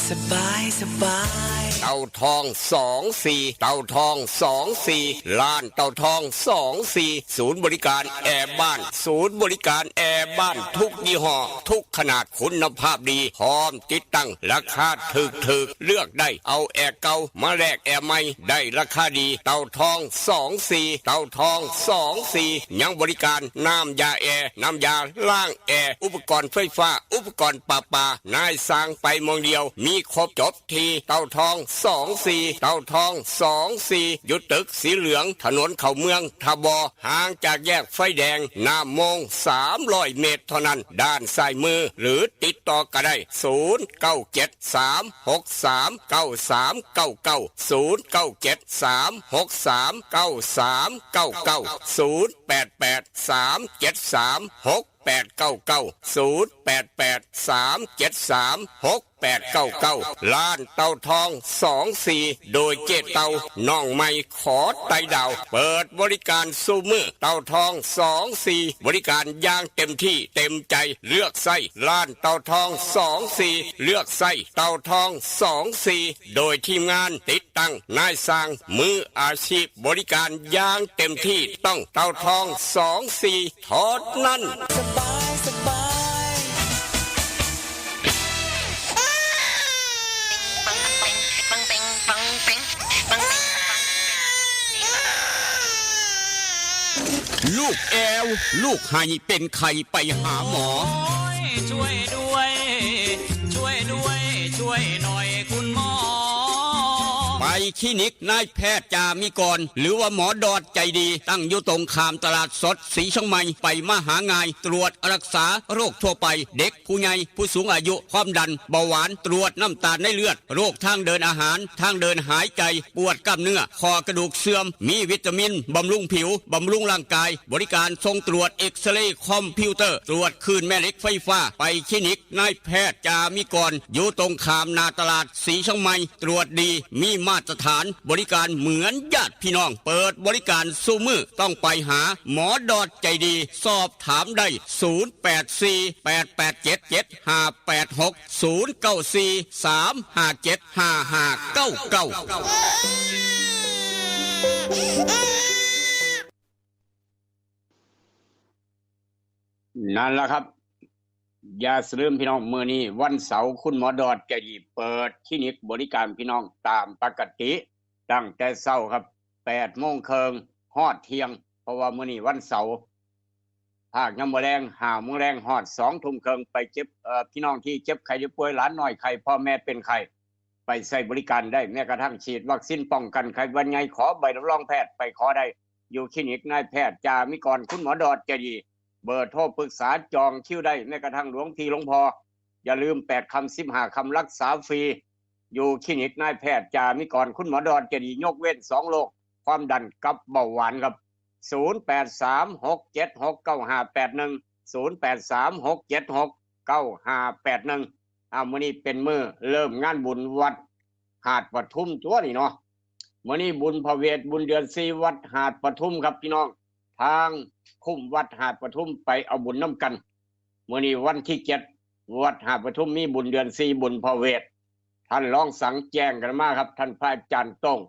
สบาย สบาย เต่าทองสองสี่ เต่าทองสองสี่ ร้านเต่าทองสองสี่ ศูนย์บริการแอร์บ้าน ศูนย์บริการแอร์บ้านทุกยี่ห้อ ทุกขนาด คุณภาพดี พร้อมติดตั้ง ราคาถูกๆ เลือกได้ เอาแอร์เก่ามาแลกแอร์ใหม่ ได้ราคาดี เต่าทองสองสี่ เต่าทองสองสี่ ยังบริการน้ำยาแอร์ น้ำยาล้างแอร์ อุปกรณ์ไฟฟ้า อุปกรณ์ประปา นายสั่งไปหม่องเดียว มีครบจบที่เต่าทอง สองสี่ เต่าทอง สองสี่ อยู่ตึกสีเหลือง ถนนเข้าเมืองท่าบ่อ ห่างจากแยกไฟแดงน้ำมง สามร้อยเมตรเท่านั้น ด้านซ้ายมือ หรือติดต่อก็ได้ ศูนย์เก้าเจ็ด สามหกสาม เก้าสามเก้าเก้า ศูนย์เก้าเจ็ด สามหกสาม เก้าสามเก้าเก้า ศูนย์แปดแปด สามเจ็ดสาม หกแปดเก้าเก้า ศูนย์แปดแปด สามเจ็ดสาม หกแปดเก้าเก้า ร้านเต่าทอง สองสี่ โดยเจ๊เต่า น้องใหม่ขอไต่ดาว เปิดบริการสู่มื้อ เต่าทอง สองสี่ บริการอย่างเต็มที่เต็มใจ เลือกใช้ร้านเต่าทอง สองสี่ เลือกใช้เต่าทอง สองสี่ โดยทีมงานติดตั้งนายช่างมืออาชีพ บริการอย่างเต็มที่ ต้องเต่าทอง สองสี่ เท่านั้น ลูกแอว ลูกไห้เป็นไข้ไปหาหมอ ช่วยด้วย ช่วยด้วย ช่วยหน่อยคุณหมอ ไปคลินิกนายแพทย์จามิกร หรือว่าหมอดอดใจดี ตั้งอยู่ตรงข้ามตลาดสดสีเชียงใหม่ ไปมาหาง่าย ตรวจรักษาโรคทั่วไป เด็กผู้ใหญ่ผู้สูงอายุ ความดัน เบาหวาน ตรวจน้ำตาลในเลือด โรคทางเดินอาหาร ทางเดินหายใจ ปวดกล้ามเนื้อ ข้อกระดูกเสื่อม มีวิตามิน บำรุงผิว บำรุงร่างกาย บริการส่งตรวจเอ็กซเรย์คอมพิวเตอร์ ตรวจคลื่นแม่เหล็กไฟฟ้า ไปคลินิกนายแพทย์จามิกร อยู่ตรงข้ามหน้าตลาดสีเชียงใหม่ ตรวจดี มีมาตรฐาน บริการเหมือนญาติพี่น้อง เปิดบริการสู่มื้อ ต้องไปหาหมอดอดใจดี สอบถามได้ ศูนย์แปดสี่ แปดแปดเจ็ด เจ็ดห้าแปดหก ศูนย์เก้าสี่ สามห้าเจ็ด ห้าห้าเก้าเก้า นั่นล่ะครับ อย่าลืมพี่น้อง มื้อนี้วันเสาร์ คุณหมอดอดใจดีเปิดคลินิกบริการพี่น้องตามปกติ ตั้งแต่เช้าครับ แปดโมงครึ่งฮอดเที่ยง เพราะว่ามื้อนี้วันเสาร์ ภาคยามมื้อแลง ห้าโมงแลงฮอดสองทุ่มครึ่ง ไปเจ็บ เอ่อ พี่น้องที่เจ็บไข้ได้ป่วย หลานน้อยไข้ พ่อแม่เป็นไข้ ไปใช้บริการได้ แม้กระทั่งฉีดวัคซีนป้องกันไข้หวัดใหญ่ ขอใบรับรองแพทย์ไปขอได้ อยู่คลินิกนายแพทย์จามิกร คุณหมอดอดใจดี เบอร์โทรปรึกษาจองคิวได้ แม้กระทั่งหลวงพี่หลวงพ่อ อย่าลืมแปดค่ำสิบห้าค่ำรักษาฟรี อยู่คลินิกนายแพทย์จามิกร คุณหมอดอดใจดี ยกเว้นสองโรค ความดันกับเบาหวานครับ ศูนย์แปดสาม หกเจ็ดหก เก้าห้าแปดหนึ่ง ศูนย์แปดสาม หกเจ็ดหก เก้าห้าแปดหนึ่ง อ่า มื้อนี้เป็นมื้อเริ่มงานบุญวัดหาดปทุมตัวนี่เนาะ มื้อนี้บุญพระเวทบุญเดือนสี่ วัดหาดปทุมครับพี่น้อง ทางคุ้มวัดหาดปทุมไปเอาบุญนำกัน มื้อนี้วันที่เจ็ด วัดหาดปทุมมีบุญเดือนสี่ บุญพระเวท ท่านรองสังแจ้งกันมาครับ ท่านพระอาจารย์โต้ง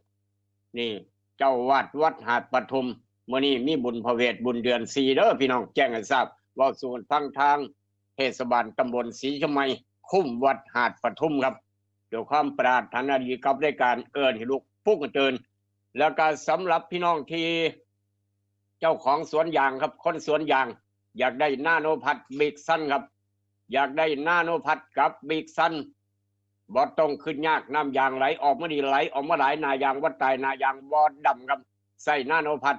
นี่ เจ้าวัดวัดหาดปทุม มื้อนี้มีบุญพระเวทบุญเดือนสี่ เด้อพี่น้อง แจ้งให้ทราบ เว้าสู่กันฟัง ทางเทศบาลตำบลสีชมัย คุ้มวัดหาดปทุมครับ ด้วยความปรารถนาดีกับรายการเอิ้นให้ลุกปลุกให้ตื่น แล้วก็สำหรับพี่น้องที่เจ้าของสวนยางครับ คนสวนยาง อยากได้นาโนพัทบิกซันครับ อยากได้นาโนพัทกับบิกซัน บ่ต้องคิดยาก น้ำยางไหลออกมาดี ไหลออกมาหลาย หน้ายางบ่ตาย หน้ายางบ่ดำครับ ใช้นาโนพัท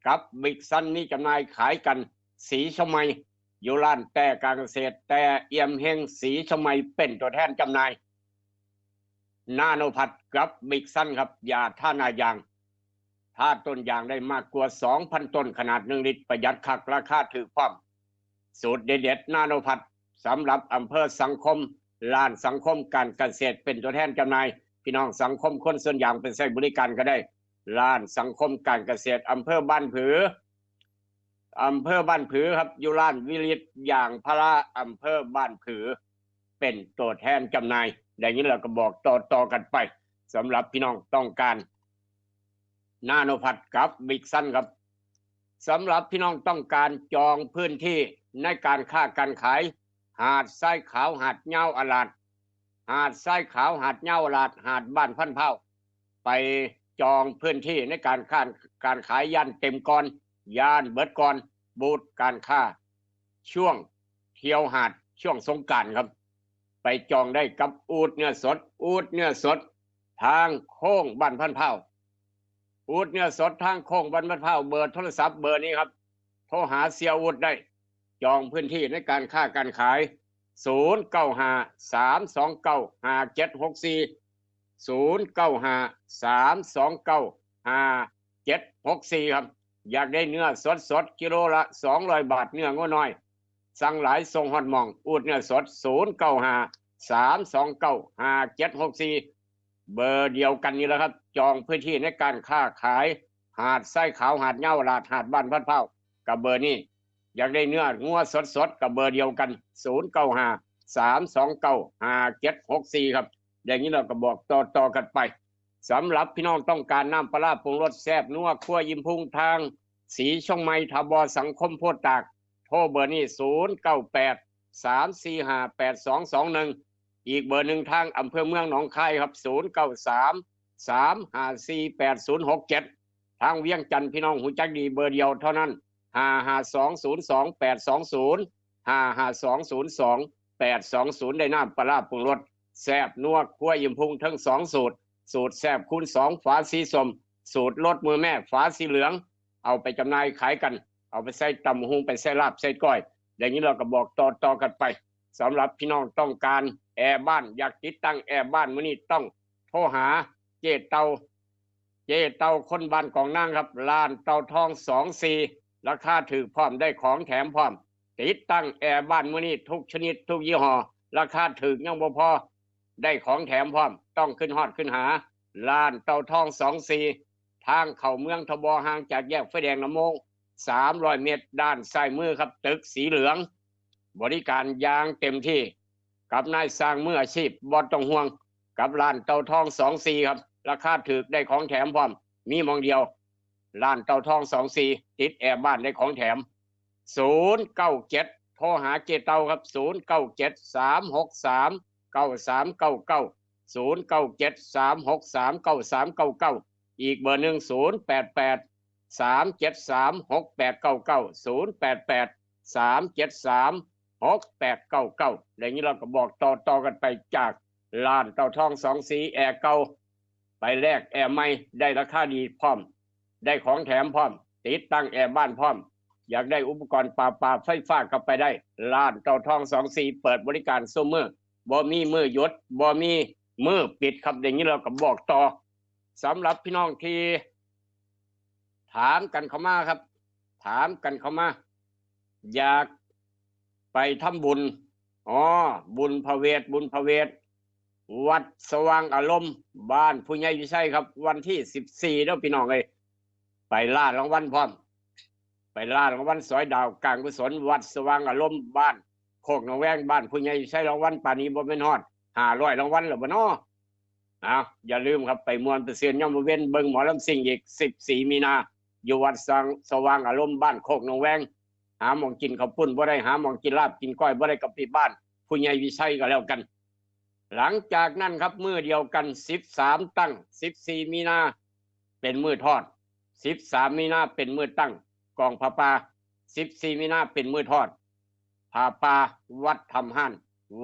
กับบิกซัน มีจำหน่ายขายกัน สีชมัย อยู่ร้านแต้การเกษตร แต้เอี่ยมเฮง สีชมัย เป็นตัวแทนจำหน่าย นาโนพัทกับบิกซันครับ ยาทาหน้ายาง ทาต้นยางได้มากกว่า สองพัน ต้น ขนาด หนึ่ง ลิตร ประหยัดคัก ราคาถูกพร้อม สูตรเด็ดๆ นาโนพัท สำหรับอำเภอสังคม ร้านสังคมการเกษตรเป็นตัวแทนจำหน่าย พี่น้องสังคมคนสวนยางไปใช้บริการก็ได้ ร้านสังคมการเกษตรอำเภอบ้านผือ อำเภอบ้านผือครับ อยู่ร้านวิริตยางพารา อำเภอบ้านผือ เป็นตัวแทนจำหน่าย ได้ยินแล้วก็บอกต่อๆ กันไป สำหรับพี่น้องต้องการ นาโนพัทกับบิกซันครับ สำหรับพี่น้องต้องการจองพื้นที่ในการค้าการขาย หาดทรายขาว หาดยาวอลาด หาดทรายขาว หาดยาวอลาด หาดบ้านพันพร้าว ไปจองพื้นที่ในการค้าการขาย ย่านเต็มก่อน ย่านเบิดก่อน บูธการค้า ช่วงเที่ยวหาด ช่วงสงกรานต์ครับ ไปจองได้กับอูฐเนื้อสด อูฐเนื้อสด ทางโค้งบ้านพันธุ์พร้าว อูดเนื้อสดทางโค้งบ้านพันธุ์พร้าว เบอร์โทรศัพท์เบอร์นี้ครับ โทรหาเสียอูดได้ จองพื้นที่ในการค้าการขาย ศูนย์เก้าห้า สามสองเก้า ห้าเจ็ดหกสี่ ศูนย์เก้าห้า สามสองเก้า ห้าเจ็ดหกสี่ ครับ อยากได้เนื้อสดๆ กิโลละสองร้อยบาท เนื้องัวน้อย สั่งหลายส่งฮอดหม่อง อูดเนื้อสด ศูนย์เก้าห้า สามสองเก้า ห้าเจ็ดหกสี่ เบอร์เดียวกันนี่แหละครับ จองพื้นที่ในการค้าขาย หาดทรายขาว หาดเหย้า ลาด หาดบ้านพันธุ์พร้าว กับเบอร์นี้ อยากได้เนื้องัวสดๆ กับเบอร์เดียวกัน ศูนย์เก้าห้า สามสองเก้า ห้าเจ็ดหกสี่ ครับ อย่างนี้เราก็บอกต่อๆ กันไป สำหรับพี่น้องต้องการน้ำปลาร้าปรุงรสแซ่บนัวครัวอิ่มพุงทางสีช่องไม้ ทบสังคมโพธิ์ตาก โทรเบอร์นี้ ศูนย์เก้าแปด สามสี่ห้า แปดสองสองหนึ่ง อีกเบอร์หนึ่งทางอำเภอเมืองหนองคายครับ ศูนย์เก้าสาม สามห้าสี่ แปดศูนย์หกเจ็ด ทางเวียงจันทน์พี่น้องหูจักดีเบอร์เดียวเท่านั้น ห้าห้าสอง ศูนย์สอง แปดสองศูนย์ ห้าห้าสอง ศูนย์สอง แปดสองศูนย์ ได้น้ำปลาร้าปรุงรสแซ่บนัวครัวอิ่มพุงทั้งสองสูตร สูตรแซ่บคูณสอง ฝาสีส้ม สูตรลดมือแม่ ฝาสีเหลือง เอาไปจำหน่ายขายกัน เอาไปใส่ตำบักหุ่ง ไปใส่ลาบใส่ก้อย อย่างนี้เราก็บอกต่อๆ กันไป สำหรับพี่น้องต้องการแอร์บ้าน อยากติดตั้งแอร์บ้านมื้อนี้ต้องโทรหาเจ๊เต่า เจ๊เต่าคนบ้านกองนางครับ ร้านเต่าทองสองสี่ ราคาถูกพร้อม ได้ของแถมพร้อม ติดตั้งแอร์บ้านมื้อนี้ทุกชนิดทุกยี่ห้อ ราคาถูกยังบ่พอ ได้ของแถมพร้อม ต้องขึ้นฮอดขึ้นหา ร้านเต่าทองสองสี่ ทางเข้าเมืองทบ ห่างจากแยกไฟแดงนำโมง สามร้อยเมตร ด้านซ้ายมือครับ ตึกสีเหลือง บริการอย่างเต็มที่ กับนายช่างมืออาชีพ บ่ต้องห่วง กับร้านเต่าทองสองสี่ ครับ ราคาถูก ได้ของแถมพร้อม มีหม่องเดียว ร้านเต่าทองสองสี่ ติดแอร์บ้าน ได้ของแถม ศูนย์เก้าเจ็ด โทรหาเจ๊เต่าครับ ศูนย์เก้าเจ็ด สามหกสาม เก้าสามเก้าเก้า ศูนย์เก้าเจ็ด สามหกสาม เก้าสามเก้าเก้า อีกเบอร์หนึ่ง ศูนย์แปดแปด สามเจ็ดสาม หกแปดเก้าเก้า ศูนย์แปดแปด สามเจ็ดสาม หกแปดเก้าเก้า อย่างนี้เราก็บอกต่อๆ กันไป จากร้านเต่าทองสองสี่ แอร์เก่า ไปแลกแอร์ใหม่ ได้ราคาดีพร้อม ได้ของแถมพร้อม ติดตั้งแอร์บ้านพร้อม อยากได้อุปกรณ์ประปาไฟฟ้าก็ไปได้ ร้านเต่าทองสองสี่ เปิดบริการซุมื้อ บ่มีมื้อหยุด บ่มีมื้อปิดครับ อย่างนี้เราก็บอกต่อ สำหรับพี่น้องที่ถามกันเข้ามาครับ ถามกันเข้ามา อยากไปทำบุญ อ๋อ บุญพระเวท บุญพระเวท วัดสว่างอารมณ์ บ้านผู้ใหญ่วิชัยครับ วันที่สิบสี่เด้อพี่น้องเอ้ย ไปล่ารางวัลพร้อม ไปล่ารางวัลสอยดาวการกุศล วัดสว่างอารมณ์ บ้านโคกหนองแวง บ้านผู้ใหญ่วิชัย รางวัลป่านนี้บ่แม่นฮอดห้าร้อยรางวัลแล้วบ่น้อ อ้าว อย่าลืมครับ ไปม่วนไปซื่นยามมื้อเว็น เบิ่งหมอลำซิ่งอีก สิบสี่มีนา อยู่วัดสว่างสว่างอารมณ์ บ้านโคกหนองแวง หาหม่องกินข้าวปุ้นบ่ได้ หาหม่องกินลาบกินก้อยบ่ได้ ก็ไปบ้านผู้ใหญ่วิชัยก็แล้วกัน หลังจากนั้นครับ มื้อเดียวกัน สิบสามตั้ง สิบสี่มีนา เป็นมื้อทอด สิบสามมีนาเป็นมื้อตั้งกองผ้าป่า สิบสี่มีนาเป็นมื้อทอดผ้าป่า วัดถ้ำฮ้าน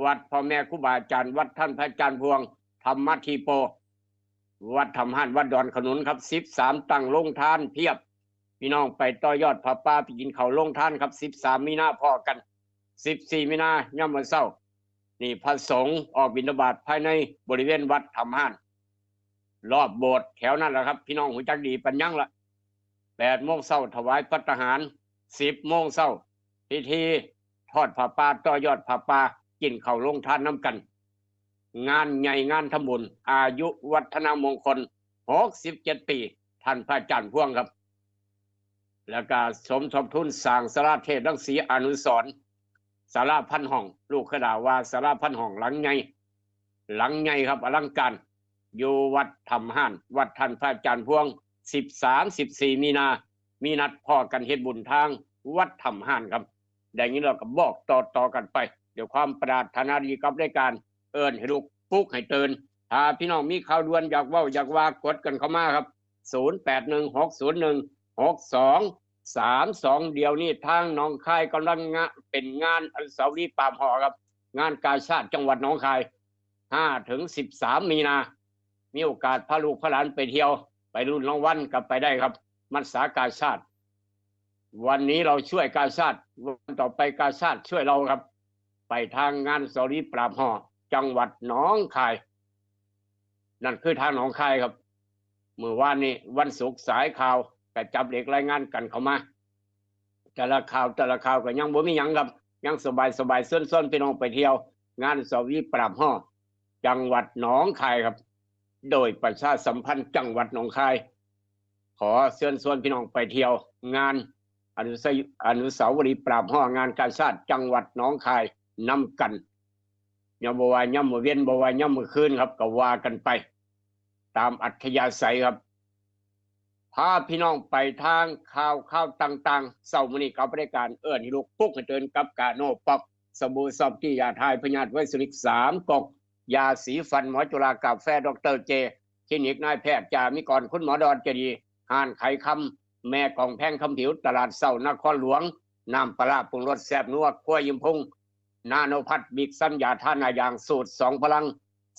วัดพ่อแม่ครูบาอาจารย์ วัดท่านพระอาจารย์พวง ธรรมธีโป วัดถ้ำฮ้าน วัดดอนขนุนครับ สิบสามตั้งโรงทานเพียบ พี่น้องไปต่อยอดผ้าป่า ไปกินข้าวโรงทานครับ สิบสามมีนาพ้อกัน สิบสี่มีนายามมื้อเช้า นี่พระสงฆ์ออกบิณฑบาตภายในบริเวณวัดถ้ำฮ้าน รอบโบสถ์แถวนั้นแหละครับ พี่น้องฮู้จักดีปานหยังละ แปดโมงเช้าถวายภัตตาหาร สิบโมงเช้า พิธีทอดผ้าป่า ต่อยอดผ้าป่า กินข้าวโรงทานนำกัน งานใหญ่งานทำบุญ อายุวัฒนมงคล หกสิบเจ็ดปี ท่านพระอาจารย์พวงครับ แล้วก็สมทบทุนสร้างศาลาเทพรังสีอนุสรณ์ ศาลาพันห้อง ลูกขดาว่าศาลาพันห้องหลังใหญ่ หลังใหญ่ครับ อลังการ อยู่วัดถ้ำฮ้าน วัดท่านพระอาจารย์พวง สิบสาม สิบสี่มีนา มีนัดพ้อกันเฮ็ดบุญทางวัดถ้ำฮ้านครับ ได้ยินแล้วก็บอกต่อๆกันไป ด้วยความปรารถนาดีกับรายการ เอิ้นให้ลุก ปลุกให้ตื่น ถ้าพี่น้องมีข่าวด่วนอยากเว้าอยากว่ากดกันเข้ามาครับ ศูนย์แปดหนึ่ง หกศูนย์หนึ่ง หกสองสามสอง เดี๋ยวนี้ทางหนองคายกำลังงะ เป็นงานอนุสาวรีย์ปาบห่อครับ งานกาชาดจังหวัดหนองคาย ห้าถึงสิบสามมีนา มีโอกาสพาลูกพาหลานไปเที่ยว ไปลุ้นรางวัลก็ไปได้ครับ มัสสากาชาติ วันนี้เราช่วยกาชาติ วันต่อไปกาชาติช่วยเราครับ ไปทางงานสรีปราบห่อ จังหวัดหนองคาย นั่นคือทางหนองคายครับ มื้อวานนี้วันศุกร์สายข่าวก็จับเลขรายงานกันเข้ามา แต่ละข่าวแต่ละข่าวก็ยังบ่มีหยังครับ ยังสบายสบายๆ เชิญชวนพี่น้องไปเที่ยว งานสรีปราบห่อ จังหวัดหนองคายครับ โดยประชาสัมพันธ์จังหวัดหนองคาย ขอเชิญชวนพี่น้องไปเที่ยว งานอนุสาว- อนุสาวรีย์ปราบห่องานกาชาติจังหวัดหนองคายนำกัน ย่อมบ่ว่าย่อมมื้อเว็นบ่ว่าย่อมมื้อคืนครับ ก็ว่ากันไป ตามอัธยาศัยครับ พาพี่น้องไปทางข่าวข่าวต่างๆ เช้ามื้อนี้กับบริการเอิ้นให้ลุกปลุกให้ตื่นกับกาโนป๊อก สบู่ซอฟตี้ ยาถ่ายพยาธิไวรัสซิลิกสามก๊อก ยาสีฟันหมอจุฬากาแฟดอกเตอร์เจ คลินิกนายแพทย์จามิกร คุณหมอดอนเจดีย์ ห้านขายคำ แม่กองแพงคำผิว ตลาดเช้านครหลวง น้ำปลาร้าปรุงรสแซ่บนัว ครัวยิมพุง นาโนพัท บิ๊กซัน ยาทาหน้ายางสูตรสองพลัง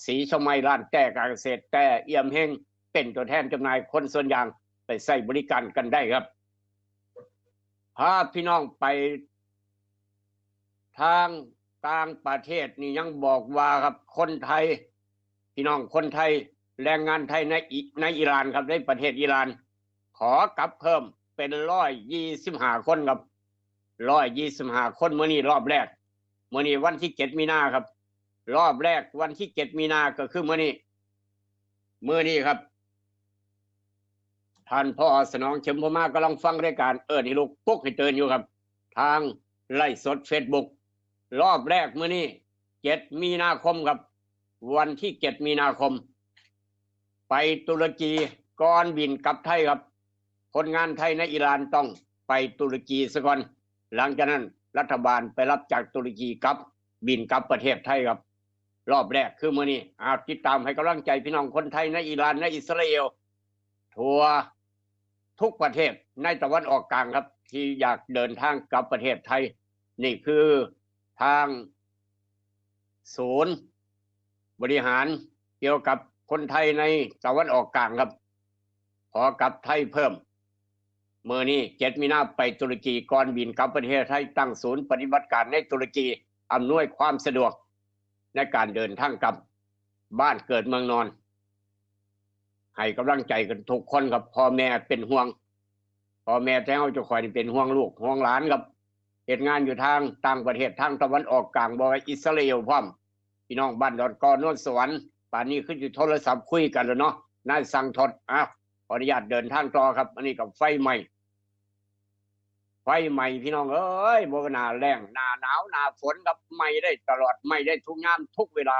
สีชมัย ร้านแต้การเกษตร แต้เอี่ยมเฮง เป็นตัวแทนจำหน่ายคนสวนยาง ไปใช้บริการกันได้ครับ พาพี่น้องไปทางต่างประเทศนี่ยังบอกว่าครับ คนไทย พี่น้องคนไทย แรงงานไทยในอิ- ในอิหร่านครับ ในประเทศอิหร่าน ขอกลับเพิ่มเป็นร้อยยี่สิบห้าคนครับ ร้อยยี่สิบห้าคน มื้อนี้รอบแรก มื้อนี้วันที่เจ็ดมีนาครับ รอบแรกวันที่เจ็ดมีนาก็คือมื้อนี้ มื้อนี้ครับ ท่านผอ.สนอง เข็มพรหมากำลังฟังรายการเอิ้นให้ลุกปลุกให้ตื่นอยู่ครับ ทางไลฟ์สดเฟซบุ๊ก รอบแรกมื้อนี้ เจ็ดมีนาคมครับ วันที่เจ็ดมีนาคม ไปตุรกีก่อนบินกลับไทยครับ คนงานไทยในอิหร่านต้องไปตุรกีซะก่อน หลังจากนั้นรัฐบาลไปรับจากตุรกีกลับ บินกลับประเทศไทยครับ รอบแรกคือมื้อนี้ เอาติดตามให้กำลังใจพี่น้องคนไทยในอิหร่าน ในอิสราเอล ทั่วทุกประเทศในตะวันออกกลางครับ ที่อยากเดินทางกลับประเทศไทย นี่คือทางศูนย์บริหารเกี่ยวกับคนไทยในตะวันออกกลางครับ ขอกลับไทยเพิ่ม มื้อนี้เจ็ดมีนาไปตุรกี ก่อนบินกลับประเทศไทย ตั้งศูนย์ปฏิบัติการในตุรกี อำนวยความสะดวกในการเดินทางกลับบ้านเกิดเมืองนอน ให้กำลังใจกันทุกคนครับ พ่อแม่เป็นห่วง พ่อแม่แท้เฮาเจ้าข้อยนี่เป็นห่วงลูกห่วงหลานครับ เฮ็ดงานอยู่ทางต่างประเทศ ทางตะวันออกกลาง บ่ว่าอิสราเอลพร้อม พี่น้องบ้านดอนกอ โนนสวรรค์ ป่านนี้คือสิโทรศัพท์คุยกันแล้วเนาะ นายสังทด อ่ะ ขออนุญาตเดินทางต่อครับ อันนี้ก็ไฟไหม้ ไฟไหม้พี่น้องเอ้ย บ่ว่าหน้าแล้ง หน้าหนาว หน้าฝนครับ ไหม้ได้ตลอด ไหม้ได้ทุกยามทุกเวลา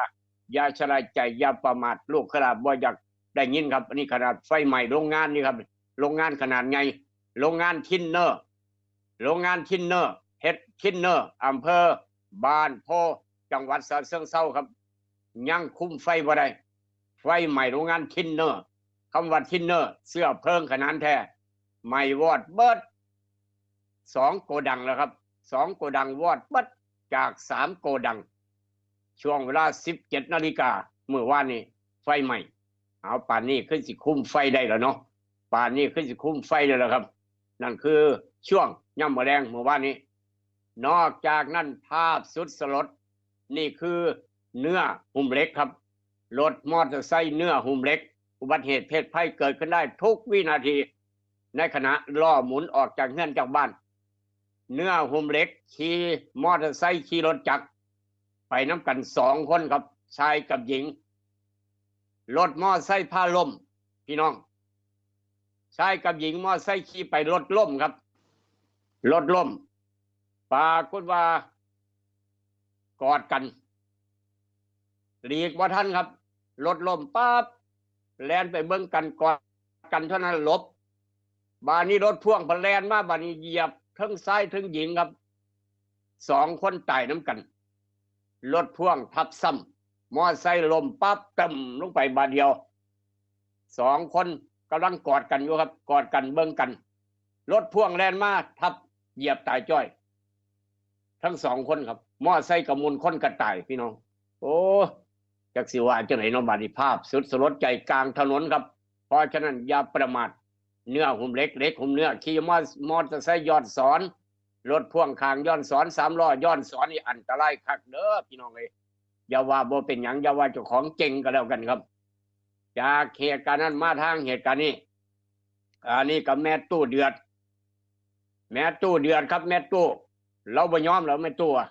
อย่าชะล่าใจ อย่าประมาท ลูกขลาดบ่อยากได้ยินครับ อันนี้ขนาดไฟไหม้โรงงานนี่ครับ โรงงานขนาดใหญ่ โรงงานทินเนอร์ โรงงานทินเนอร์ เฮ็ดทินเนอร์ อำเภอบ้านโพธิ์ จังหวัดฉะเชิงเทราครับ ยังคุมไฟบ่ได้ ไฟไหม้โรงงานทินเนอร์ คำว่าทินเนอร์ เชื้อเพลิงขนาดแท้ ไหม้วอดเบิด สองโกดังแล้วครับ สองโกดังวอดเบิดจากสามโกดัง ช่วงเวลาสิบเจ็ดนาฬิกามื้อวานนี้ ไฟไหม้ เอาป่านนี้คือสิคุมไฟได้แล้วเนาะ ป่านนี้คือสิคุมไฟได้แล้วครับ นั่นคือช่วงยามมื้อแลงมื้อวานนี้ นอกจากนั้นภาพสุดสลด นี่คือเนื้อหุ้มเหล็กครับ รถมอเตอร์ไซค์เนื้อหุ้มเหล็ก อุบัติเหตุเพศภัยเกิดขึ้นได้ทุกวินาที ในขณะล้อหมุนออกจากเฮือนจากบ้าน เนื้อหุ้มเหล็กขี่มอเตอร์ไซค์ขี่รถจักร ไปนำกันสองคนครับ ชายกับหญิง รถมอไซค์พาล้ม พี่น้อง ชายกับหญิงมอไซค์ขี่ไปรถล้มครับ รถล้ม ปรากฏว่ากอดกัน หลีกบ่ทันครับ รถล้มปั๊บ แล่นไปเบิ่งกัน กอดกันเท่านั้นหลบ บาดนี้รถพ่วงพัดแล่นมา บาดนี้เหยียบทั้งชายทั้งหญิงครับ สองคนตายนำกัน รถพ่วงทับซ้ำ มอไซค์ล้มปั๊บ ตึ้มลงไปบาดเดียว สองคนกำลังกอดกันอยู่ครับ กอดกันเบิ่งกัน รถพ่วงแล่นมาทับเหยียบตายจ้อย ทั้งสองคนครับ มอไซค์ก็หมุน คนก็ตายพี่น้อง โอ้ จักสิว่าจังไหนเนาะ บาดนี้ภาพสุดสลดใจกลางถนนครับ เพราะฉะนั้นอย่าประมาท เนื้อหุ้มเหล็ก เหล็กหุ้มเนื้อ ขี่มอมอเตอร์ไซค์ย้อนสอน รถพ่วงข้างย้อนสอน สามล้อย้อนสอน นี่อันตรายคักเด้อพี่น้องเอ้ย อย่าว่าบ่เป็นหยัง อย่าว่าเจ้าของเจ๋งก็แล้วกันครับ จากเหตุการณ์นั้นมาทางเหตุการณ์นี้ อันนี้กับแม่ตู้เดือด แม่ตู้เดือดครับ แม่ตู้ เราบ่ยอมแล้วแม่ตู้อะ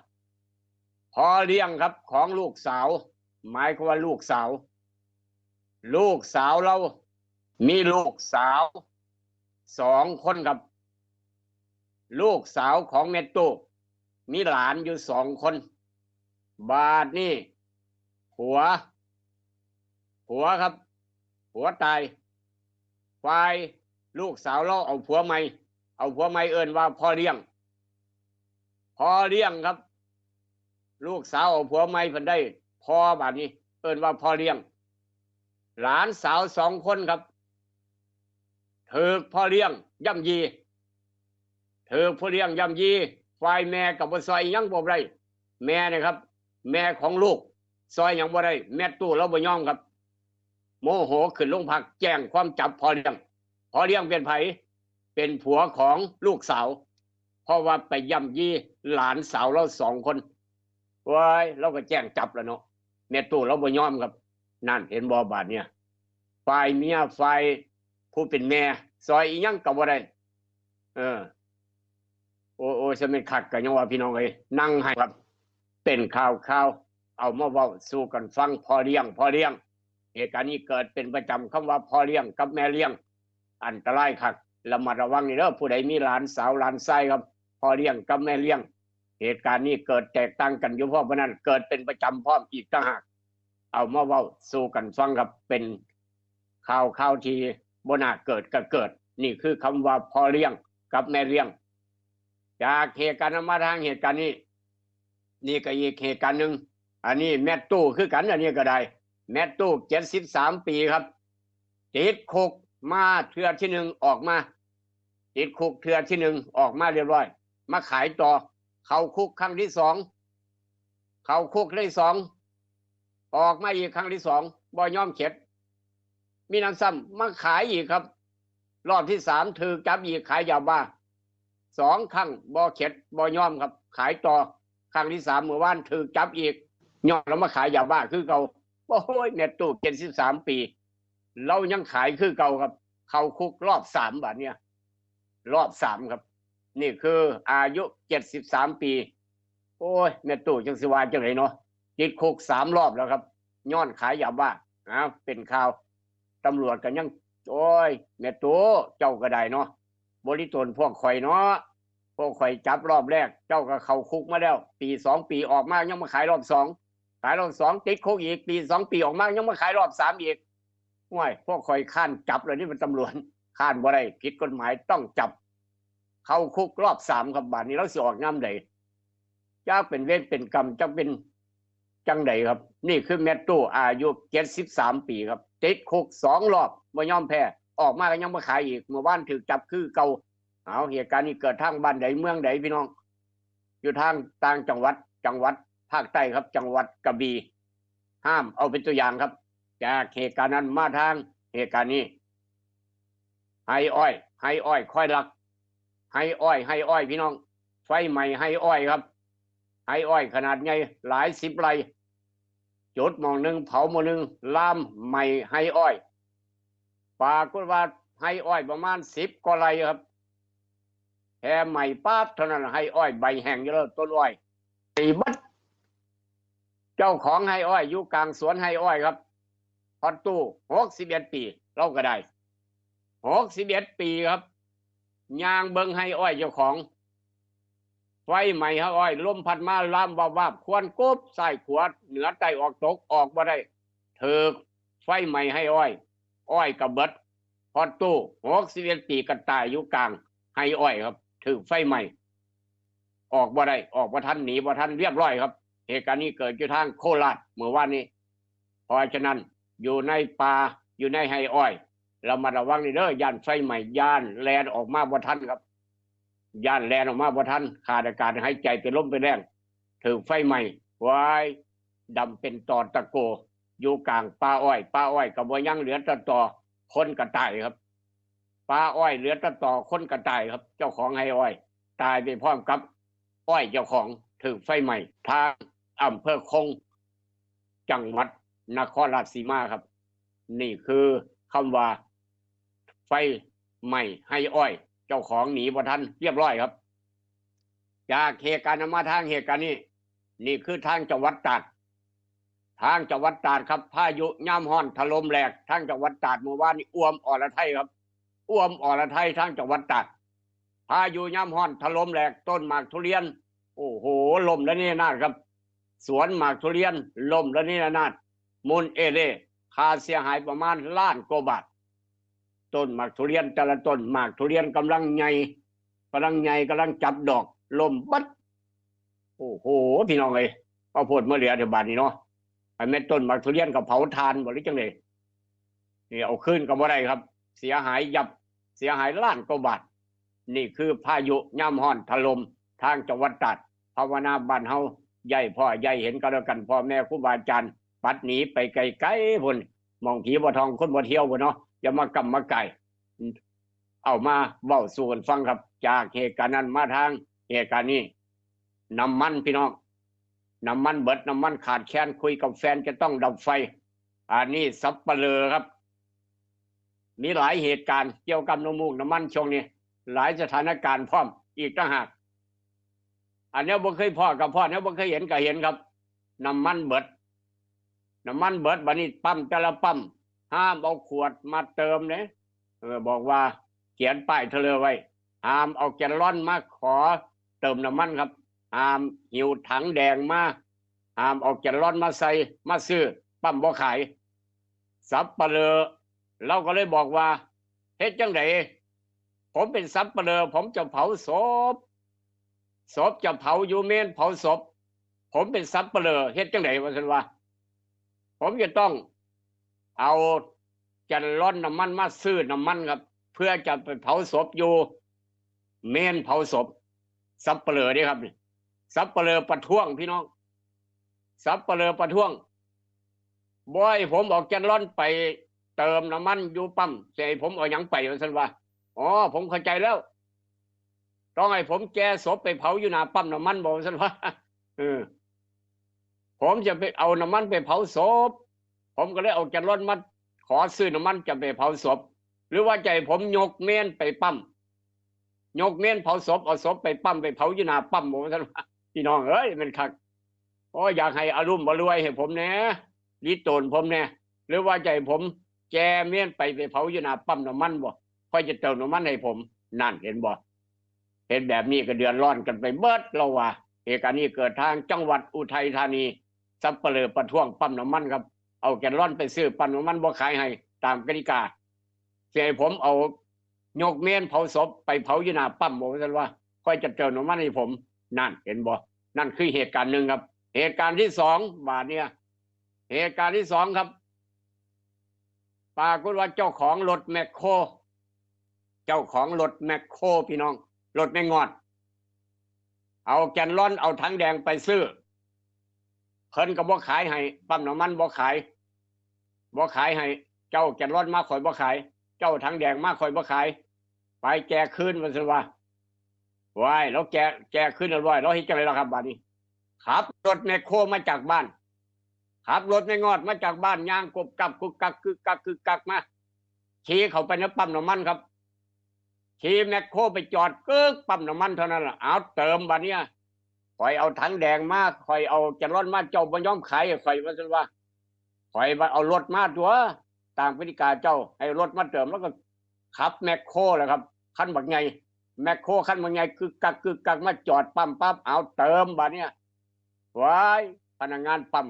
พ่อเลี้ยงครับของลูกสาว หมายความว่าลูกสาว ลูกสาวเรา มีลูกสาวสองคนครับ ลูกสาวของแม่ตู้ มีหลานอยู่สองคน บาดนี้ ผัว ผัวครับ ผัวตาย ฝ่ายลูกสาวเราเอาผัวใหม่ เอาผัวใหม่เอิ้นว่าพ่อเลี้ยง พ่อเลี้ยงครับ ลูกสาวเอาผัวใหม่เพิ่นได้พ่อบาดนี้ เอิ้นว่าพ่อเลี้ยง หลานสาวสองคนครับ ถูกพ่อเลี้ยงย่ำยี ถูกพ่อเลี้ยงย่ำยี ฝ่ายแม่ก็บ่ซอยหยังบ่ได้ แม่นะครับ แม่ของลูก ซอยหยังบ่ได้ แม่ตู้เราบ่ยอมครับ โมโหขึ้นโรงพัก แจ้งความจับพ่อเลี้ยง พ่อเลี้ยงเป็นไผ เป็นผัวของลูกสาว เพราะว่าไปย่ำยีหลานสาวเราสองคน ว้าย เราก็แจ้งจับแล้วเนาะ แม่ตู้เราบ่ยอมครับ นั่นเห็นบ่บาดเนี่ย ฝ่ายเมีย ฝ่ายผู้เป็นแม่ ซอยอีหยังก็บ่ได้ เออ โอ้ โอ้ จะเป็นคักก็ยังว่าพี่น้องเอ้ย นั่งให้ครับ เป็นข่าวข่าว เอามาเว้าสู่กันฟัง พ่อเลี้ยง พ่อเลี้ยง เหตุการณ์นี้เกิดเป็นประจำ คำว่าพ่อเลี้ยงกับแม่เลี้ยง อันตรายคัก ระมัดระวังนี่เด้อ ผู้ใดมีหลานสาวหลานชายครับ พ่อเลี้ยงกับแม่เลี้ยง เหตุการณ์นี้เกิดแตกต่างกันอยู่ เพราะฉะนั้นเกิดเป็นประจำพร้อมอีกต่างหาก เอามาเว้าสู่กันฟังครับ เป็นข่าวข่าวที่บ่น่าเกิดก็เกิด นี่คือคำว่าพ่อเลี้ยงกับแม่เลี้ยง จากเหตุการณ์นั้นมาทางเหตุการณ์นี้ นี่ก็อีกเหตุการณ์หนึ่ง อันนี้แม่ตู้คือกัน อันนี้ก็ได้ แม่ตู้เจ็ดสิบสามปีครับ ติดคุกมาเทื่อที่หนึ่งออกมา ติดคุกเทื่อที่หนึ่งออกมาเรียบร้อย มาขายต่อ เข้าคุกครั้งที่สอง เข้าคุกได้สอง ออกมาอีกครั้งที่สอง บ่ยอมเข็ด มีหนำซ้ำมาขายอีกครับ รอบที่สามถูกจับอีก ขายยาบ้าสองครั้ง บ่เข็ดบ่ยอมครับ ขายต่อ ครั้งที่สามเมื่อวานถูกจับอีก ย้อนเรามาขายยาบ้าคือเก่า โอ้ย แม่ตู้เจ็ดสิบสามปี เรายังขายคือเก่าครับ เข้าคุกรอบสามบาดเนี่ย รอบสามครับ นี่คืออายุเจ็ดสิบสามปี โอ้ย แม่ตู้จังสิว่าจังไดเนาะ ติดคุกสามรอบแล้วครับ ย้อนขายยาบ้า นะ เป็นข่าว ตำรวจก็ยัง โอ้ย แม่ตู้ เจ้าก็ได้เนาะ บริตนพวกข่อยเนาะ พวกข่อยจับรอบแรก เจ้าก็เข้าคุกมาแล้ว ปีสองปี ออกมายังมาขายรอบสอง ขายรอบสอง ติดคุกอีก ปีสองปี ออกมายังมาขายรอบสามอีก โอ้ย พวกข่อยค้านจับเลยนี่ เป็นตำรวจ ค้านบ่ได้ ผิดกฎหมาย ต้องจับ เข้าคุกรอบสามครับ บาดนี้เราสิออกยามใด จักเป็นเวรเป็นกรรม จักเป็นจังใดครับ นี่คือแม่ตู้อายุเจ็ดสิบสามปีครับ ติดคุกสองรอบ บ่ยอมแพ้ ออกมาก็ยังมาขายอีก เมื่อวานถูกจับคือเก่า เอา เหตุการณ์นี้เกิดทางบ้านใดเมืองใดพี่น้อง อยู่ทางต่างจังหวัด จังหวัดภาคใต้ครับ จังหวัดกระบี่ ห้ามเอาเป็นตัวอย่างครับ จากเหตุการณ์นั้นมาทางเหตุการณ์นี้ ไฮ่อ้อย ไฮ่อ้อย คอยลัก ไฮ่อ้อย ไฮ่อ้อย พี่น้อง ไฟไหม้ไฮ่อ้อยครับ ไฮ่อ้อยขนาดใหญ่ หลายสิบไร่ จุดหม่องหนึ่ง เผาหม่องหนึ่ง ลามไหม้ไฮ่อ้อย ปรากฏว่าไฮ่อ้อยประมาณสิบกว่าไร่ครับ แค่ไหม้ปั๊บเท่านั้น ไฮ่อ้อยใบแห้งอยู่แล้ว ต้นอ้อย ไหม้เบิด เจ้าของไฮ่อ้อย อยู่กลางสวนไฮ่อ้อยครับ พ่อตู้ หกสิบเอ็ดปี เราก็ได้ หกสิบเอ็ดปีครับ ย่างเบิ่งไฮ่อ้อยเจ้าของ ไฟไหม้ไฮ่อ้อย ลมพัดมาลามวาบวาบ ควันกบ ซ้ายขวา เหนือใต้ออกตก ออกบ่ได้ ถูกไฟไหม้ไฮ่อ้อย อ้อยก็เบิด พ่อตู้ หกสิบเอ็ดปี ก็ตายอยู่กลางไฮ่อ้อยครับ ถูกไฟไหม้ ออกบ่ได้ ออกบ่ทัน หนีบ่ทัน เรียบร้อยครับ เหตุการณ์นี้เกิดอยู่ทางโคราชเมื่อวานนี้ เพราะฉะนั้นอยู่ในป่า อยู่ในไฮ่อ้อย ระมัดระวังนี่เด้อ ย่านไฟไหม้ ย่านแล่นออกมาบ่ทันครับ ย่านแล่นออกมาบ่ทัน ขาดอากาศหายใจ เป็นลมเป็นแรง ถูกไฟไหม้ ว้าย ดำเป็นตอตะโก อยู่กลางป่าอ้อย ป่าอ้อยก็บ่ยัง เหลือแต่ตอ คนก็ตายครับ ป่าอ้อยเหลือแต่ตอ คนก็ตายครับ เจ้าของไร่อ้อย ตายไปพร้อมกับอ้อยเจ้าของ ถูกไฟไหม้ ทางอำเภอคง จังหวัดนครราชสีมาครับ นี่คือคำว่า ไฟไหม้ไร่อ้อย เจ้าของหนีบ่ทัน เรียบร้อยครับ จากเหตุการณ์นั้นมาทางเหตุการณ์นี้ นี่คือทางจังหวัดตราด ทางจังหวัดตราดครับ พายุยามฮ้อนถล่มแหลก ทางจังหวัดตราดเมื่อวานนี้ อ่วมอรไทยครับ อ่วมอรไทย ทางจังหวัดตราด พายุยามฮ้อนถล่มแหลก ต้นหมากทุเรียน โอ้โห ล่มระเนระนาดครับ สวนหมากทุเรียนล่มระเนระนาด มุนเอเล่ ค่าเสียหายประมาณล้านกว่าบาท ต้นหมากทุเรียนแต่ละต้น หมากทุเรียนกำลังใหญ่ กำลังใหญ่ กำลังจับดอก ล่มบัด โอ้โห พี่น้องเอ้ย เอาโพดมาเหลือเดี๋ยวบาดนี้เนาะ ไอ้แม่นต้นหมากทุเรียนก็เผาถ่านบ่หรือจังได๋ นี่เอาคืนก็บ่ได้ครับ เสียหายยับ เสียหายล้านกว่าบาท นี่คือพายุยามฮ้อนถล่มทางจังหวัดตราด ภาวนาบ้านเฮา อย่าให้พ้ออย่าให้เห็นก็แล้วกัน พ่อแม่ครูบาอาจารย์ ปัดหนีไปไกลๆ พุ้น หม่องผีบ่ท่องคนบ่เที่ยวพุ้นเนาะ อย่ามากำมาไก่ เอามาเว้าสู่กันฟังครับ จากเหตุการณ์นั้นมาทางเหตุการณ์นี้ น้ำมันพี่น้อง น้ำมันเบิด น้ำมันขาดแคลน คุยกับแฟนจะต้องดับไฟ อันนี้สัปเหร่อครับ มีหลายเหตุการณ์เกี่ยวกับน้ำมูกน้ำมันช่วงนี้ หลายสถานการณ์พร้อมอีกต่างหาก อันนี้บ่เคยพ้อก็พ้อ แนวบ่เคยเห็นก็เห็นครับ น้ำมันเบิด น้ำมันเบิด บัดนี้ปั๊มแต่ละปั๊ม ห้ามเอาขวดมาเติมเด้ เออ บอกว่าเขียนป้ายเทเลอร์ไว้ ห้ามเอาแกลลอนมาขอเติมน้ำมันครับ ห้ามหิ้วถังแดงมา ห้ามเอาแกลลอนมาใส่ มาซื้อ ปั๊มบ่ขาย สัปเหร่อ เราก็เลยบอกว่า เฮ็ดจังได๋ ผมเป็นสัปเหร่อ ผมจะเผาศพ ศพจะเผาอยู่เมนเผาศพ ผมเป็นสัปเหร่อ เฮ็ดจังได๋ ว่าซั่นว่า ผมจะต้องเอาแกลลอนน้ำมันมาซื้อน้ำมันครับ เพื่อจะไปเผาศพอยู่เมนเผาศพ สัปเหร่อเด้ครับนี่ สัปเหร่อประท้วงพี่น้อง สัปเหร่อประท้วง บ่ให้ผมเอาแกลลอนไปเติมน้ำมันอยู่ปั๊ม สิให้ผมเอาหยังไป ว่าซั่นว่า อ๋อ ผมเข้าใจแล้ว ต้องให้ผมแก่ศพไปเผาอยู่หน้าปั๊มน้ำมันบ่ ว่าซั่นว่า เออ ผมจะไปเอาน้ำมันไปเผาศพ ผมก็เลยเอาแกลลอนมาขอซื้อน้ำมันจะไปเผาศพ หรือว่าจะให้ผมยกเมนไปปั๊ม ยกเมนเผาศพ เอาศพไปปั๊ม ไปเผาอยู่หน้าปั๊มบ่ ว่าซั่นว่า พี่น้องเอ้ย แม่นคัก โอ้ย อยากให้อารมณ์บ่รวยให้ผมแหน่ ลิโตนผมแหน่ หรือว่าจะให้ผมแก่เมนไป ไปเผาอยู่หน้าปั๊มน้ำมันบ่ ค่อยจะเติมน้ำมันให้ผม นั่นเห็นบ่ เห็นแบบนี้ก็เดือดร้อนกันไปเบิด เราว่า เหตุการณ์นี้เกิดทางจังหวัดอุทัยธานี สัปเหร่อประท้วงปั๊มน้ำมันครับ เอาแกลลอนไปซื้อปั๊มน้ำมันบ่ขายให้ตามกติกา สิให้ผมเอายกเมนเผาศพไปเผาอยู่หน้าปั๊มบ่ ว่าซั่นว่า ค่อยจะเติมน้ำมันให้ผม นั่นเห็นบ่ นั่นคือเหตุการณ์หนึ่งครับ เหตุการณ์ที่สอง บาดเนี่ย เหตุการณ์ที่สองครับ ปรากฏว่าเจ้าของรถแมคโคร เจ้าของรถแมคโครพี่น้อง รถแม่งอด เอาแกลลอน เอาถังแดงไปซื้อ เพิ่นก็บ่ขายให้ ปั๊มน้ำมันบ่ขาย บ่ขายให้ เจ้าแกลลอนมาข่อยบ่ขาย เจ้าถังแดงมาข่อยบ่ขาย ไปแก่คืน ว่าซั่นว่า ว้าย แล้วแก่ แก่คืนเรียบร้อย แล้วเฮ็ดจังได๋ล่ะครับ บาดนี้ ขับรถแมคโครมาจากบ้าน ขับรถแม่งอดมาจากบ้าน ย่างกบกับกึกกักกึกกักกึกกักมา ขี่เข้าไปในปั๊มน้ำมันครับ ขี่แมคโครไปจอดกึกปั๊มน้ำมันเท่านั้นล่ะ เอาเติมบาดเนี่ย ข่อยเอาถังแดงมา ข่อยเอาแกลลอนมา เจ้าบ่ยอมขายให้ข่อย ว่าซั่นว่า ข่อยว่าเอารถมาตัว ตามกติกาเจ้า ให้รถมาเติม แล้วก็ขับแมคโครแหละครับ คันบักใหญ่ แมคโครคันบักใหญ่ กึกกักกึกกักมาจอดปั๊มปั๊บ เอาเติมบาดเนี่ย ว้าย พนักงานปั๊ม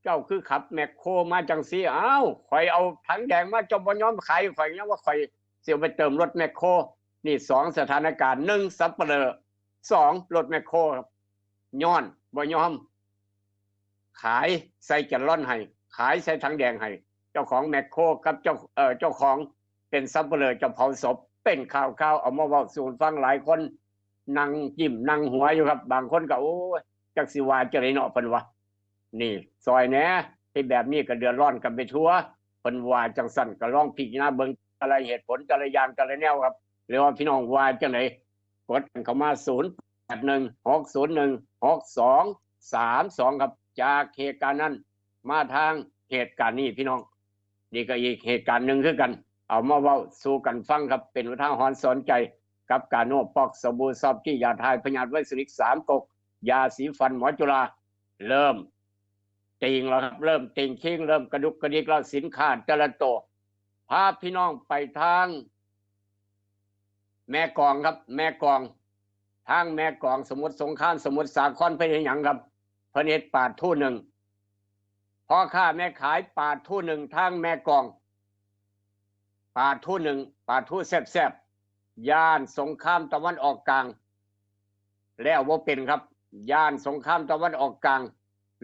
เจ้าคือขับแมคโครมาจังซี่ อ้าว ข่อยเอาถังแดงมา เจ้าบ่ยอมขาย ข่อยยังว่าข่อยสิเอาไปเติมรถแมคโคร นี่สองสถานการณ์ หนึ่ง สัปเหร่อ สอง รถแมคโครครับ ย้อนบ่ยอม ขายใส่แกลลอนให้ ขายใส่ถังแดงให้ เจ้าของแมคโครกับเจ้า เอ่อ เจ้าของเป็นสัปเหร่อจะเผาศพ เป็นข่าวๆ เอามาเว้าสู่ฟัง หลายคนนั่งยิ้มนั่งหัวอยู่ครับ บางคนก็ โอ้ย จักสิว่าจังได๋เนาะ เพิ่นว่า นี่ ซอยแหน่ ที่แบบนี้ก็เดือดร้อนกันไปทั่ว เพิ่นว่าจังซั่น ก็ลองพิจารณาเบิ่งแต่ละเหตุผลแต่ละอย่างแต่ละแนวครับ หรือว่าพี่น้องว่าจังได๋ กดกันเข้ามา ศูนย์แปดหนึ่ง หกศูนย์หนึ่ง หกสองสามสอง ครับ จากเหตุการณ์นั้นมาทางเหตุการณ์นี้พี่น้อง นี่ก็อีกเหตุการณ์หนึ่งคือกัน เอามาเว้าสู่กันฟังครับ เป็นอุทาหรณ์สอนใจกับกาโนปอกสบู่ซอฟตี้ยาทายพยาธิไวรัสซิลิกสามก๊ก ยาสีฟันหมอจุฬา เริ่มติ่งแล้วครับ เริ่มติ่งคิง เริ่มกระดุกกระดิกแล้ว สินค้าแต่ละตัว พาพี่น้องไปทาง แม่กลองครับ แม่กลอง ทางแม่กลอง สมุทรสงคราม สมุทรสาคร เพิ่นเฮ็ดหยังครับ เพิ่นเฮ็ดปลาทูนึ่ง พ่อค้าแม่ขายปลาทูนึ่งทางแม่กลอง ปลาทูนึ่ง ปลาทูแซ่บๆ ย่านสงครามตะวันออกกลาง แล้วบ่เป็นครับ ย่านสงครามตะวันออกกลาง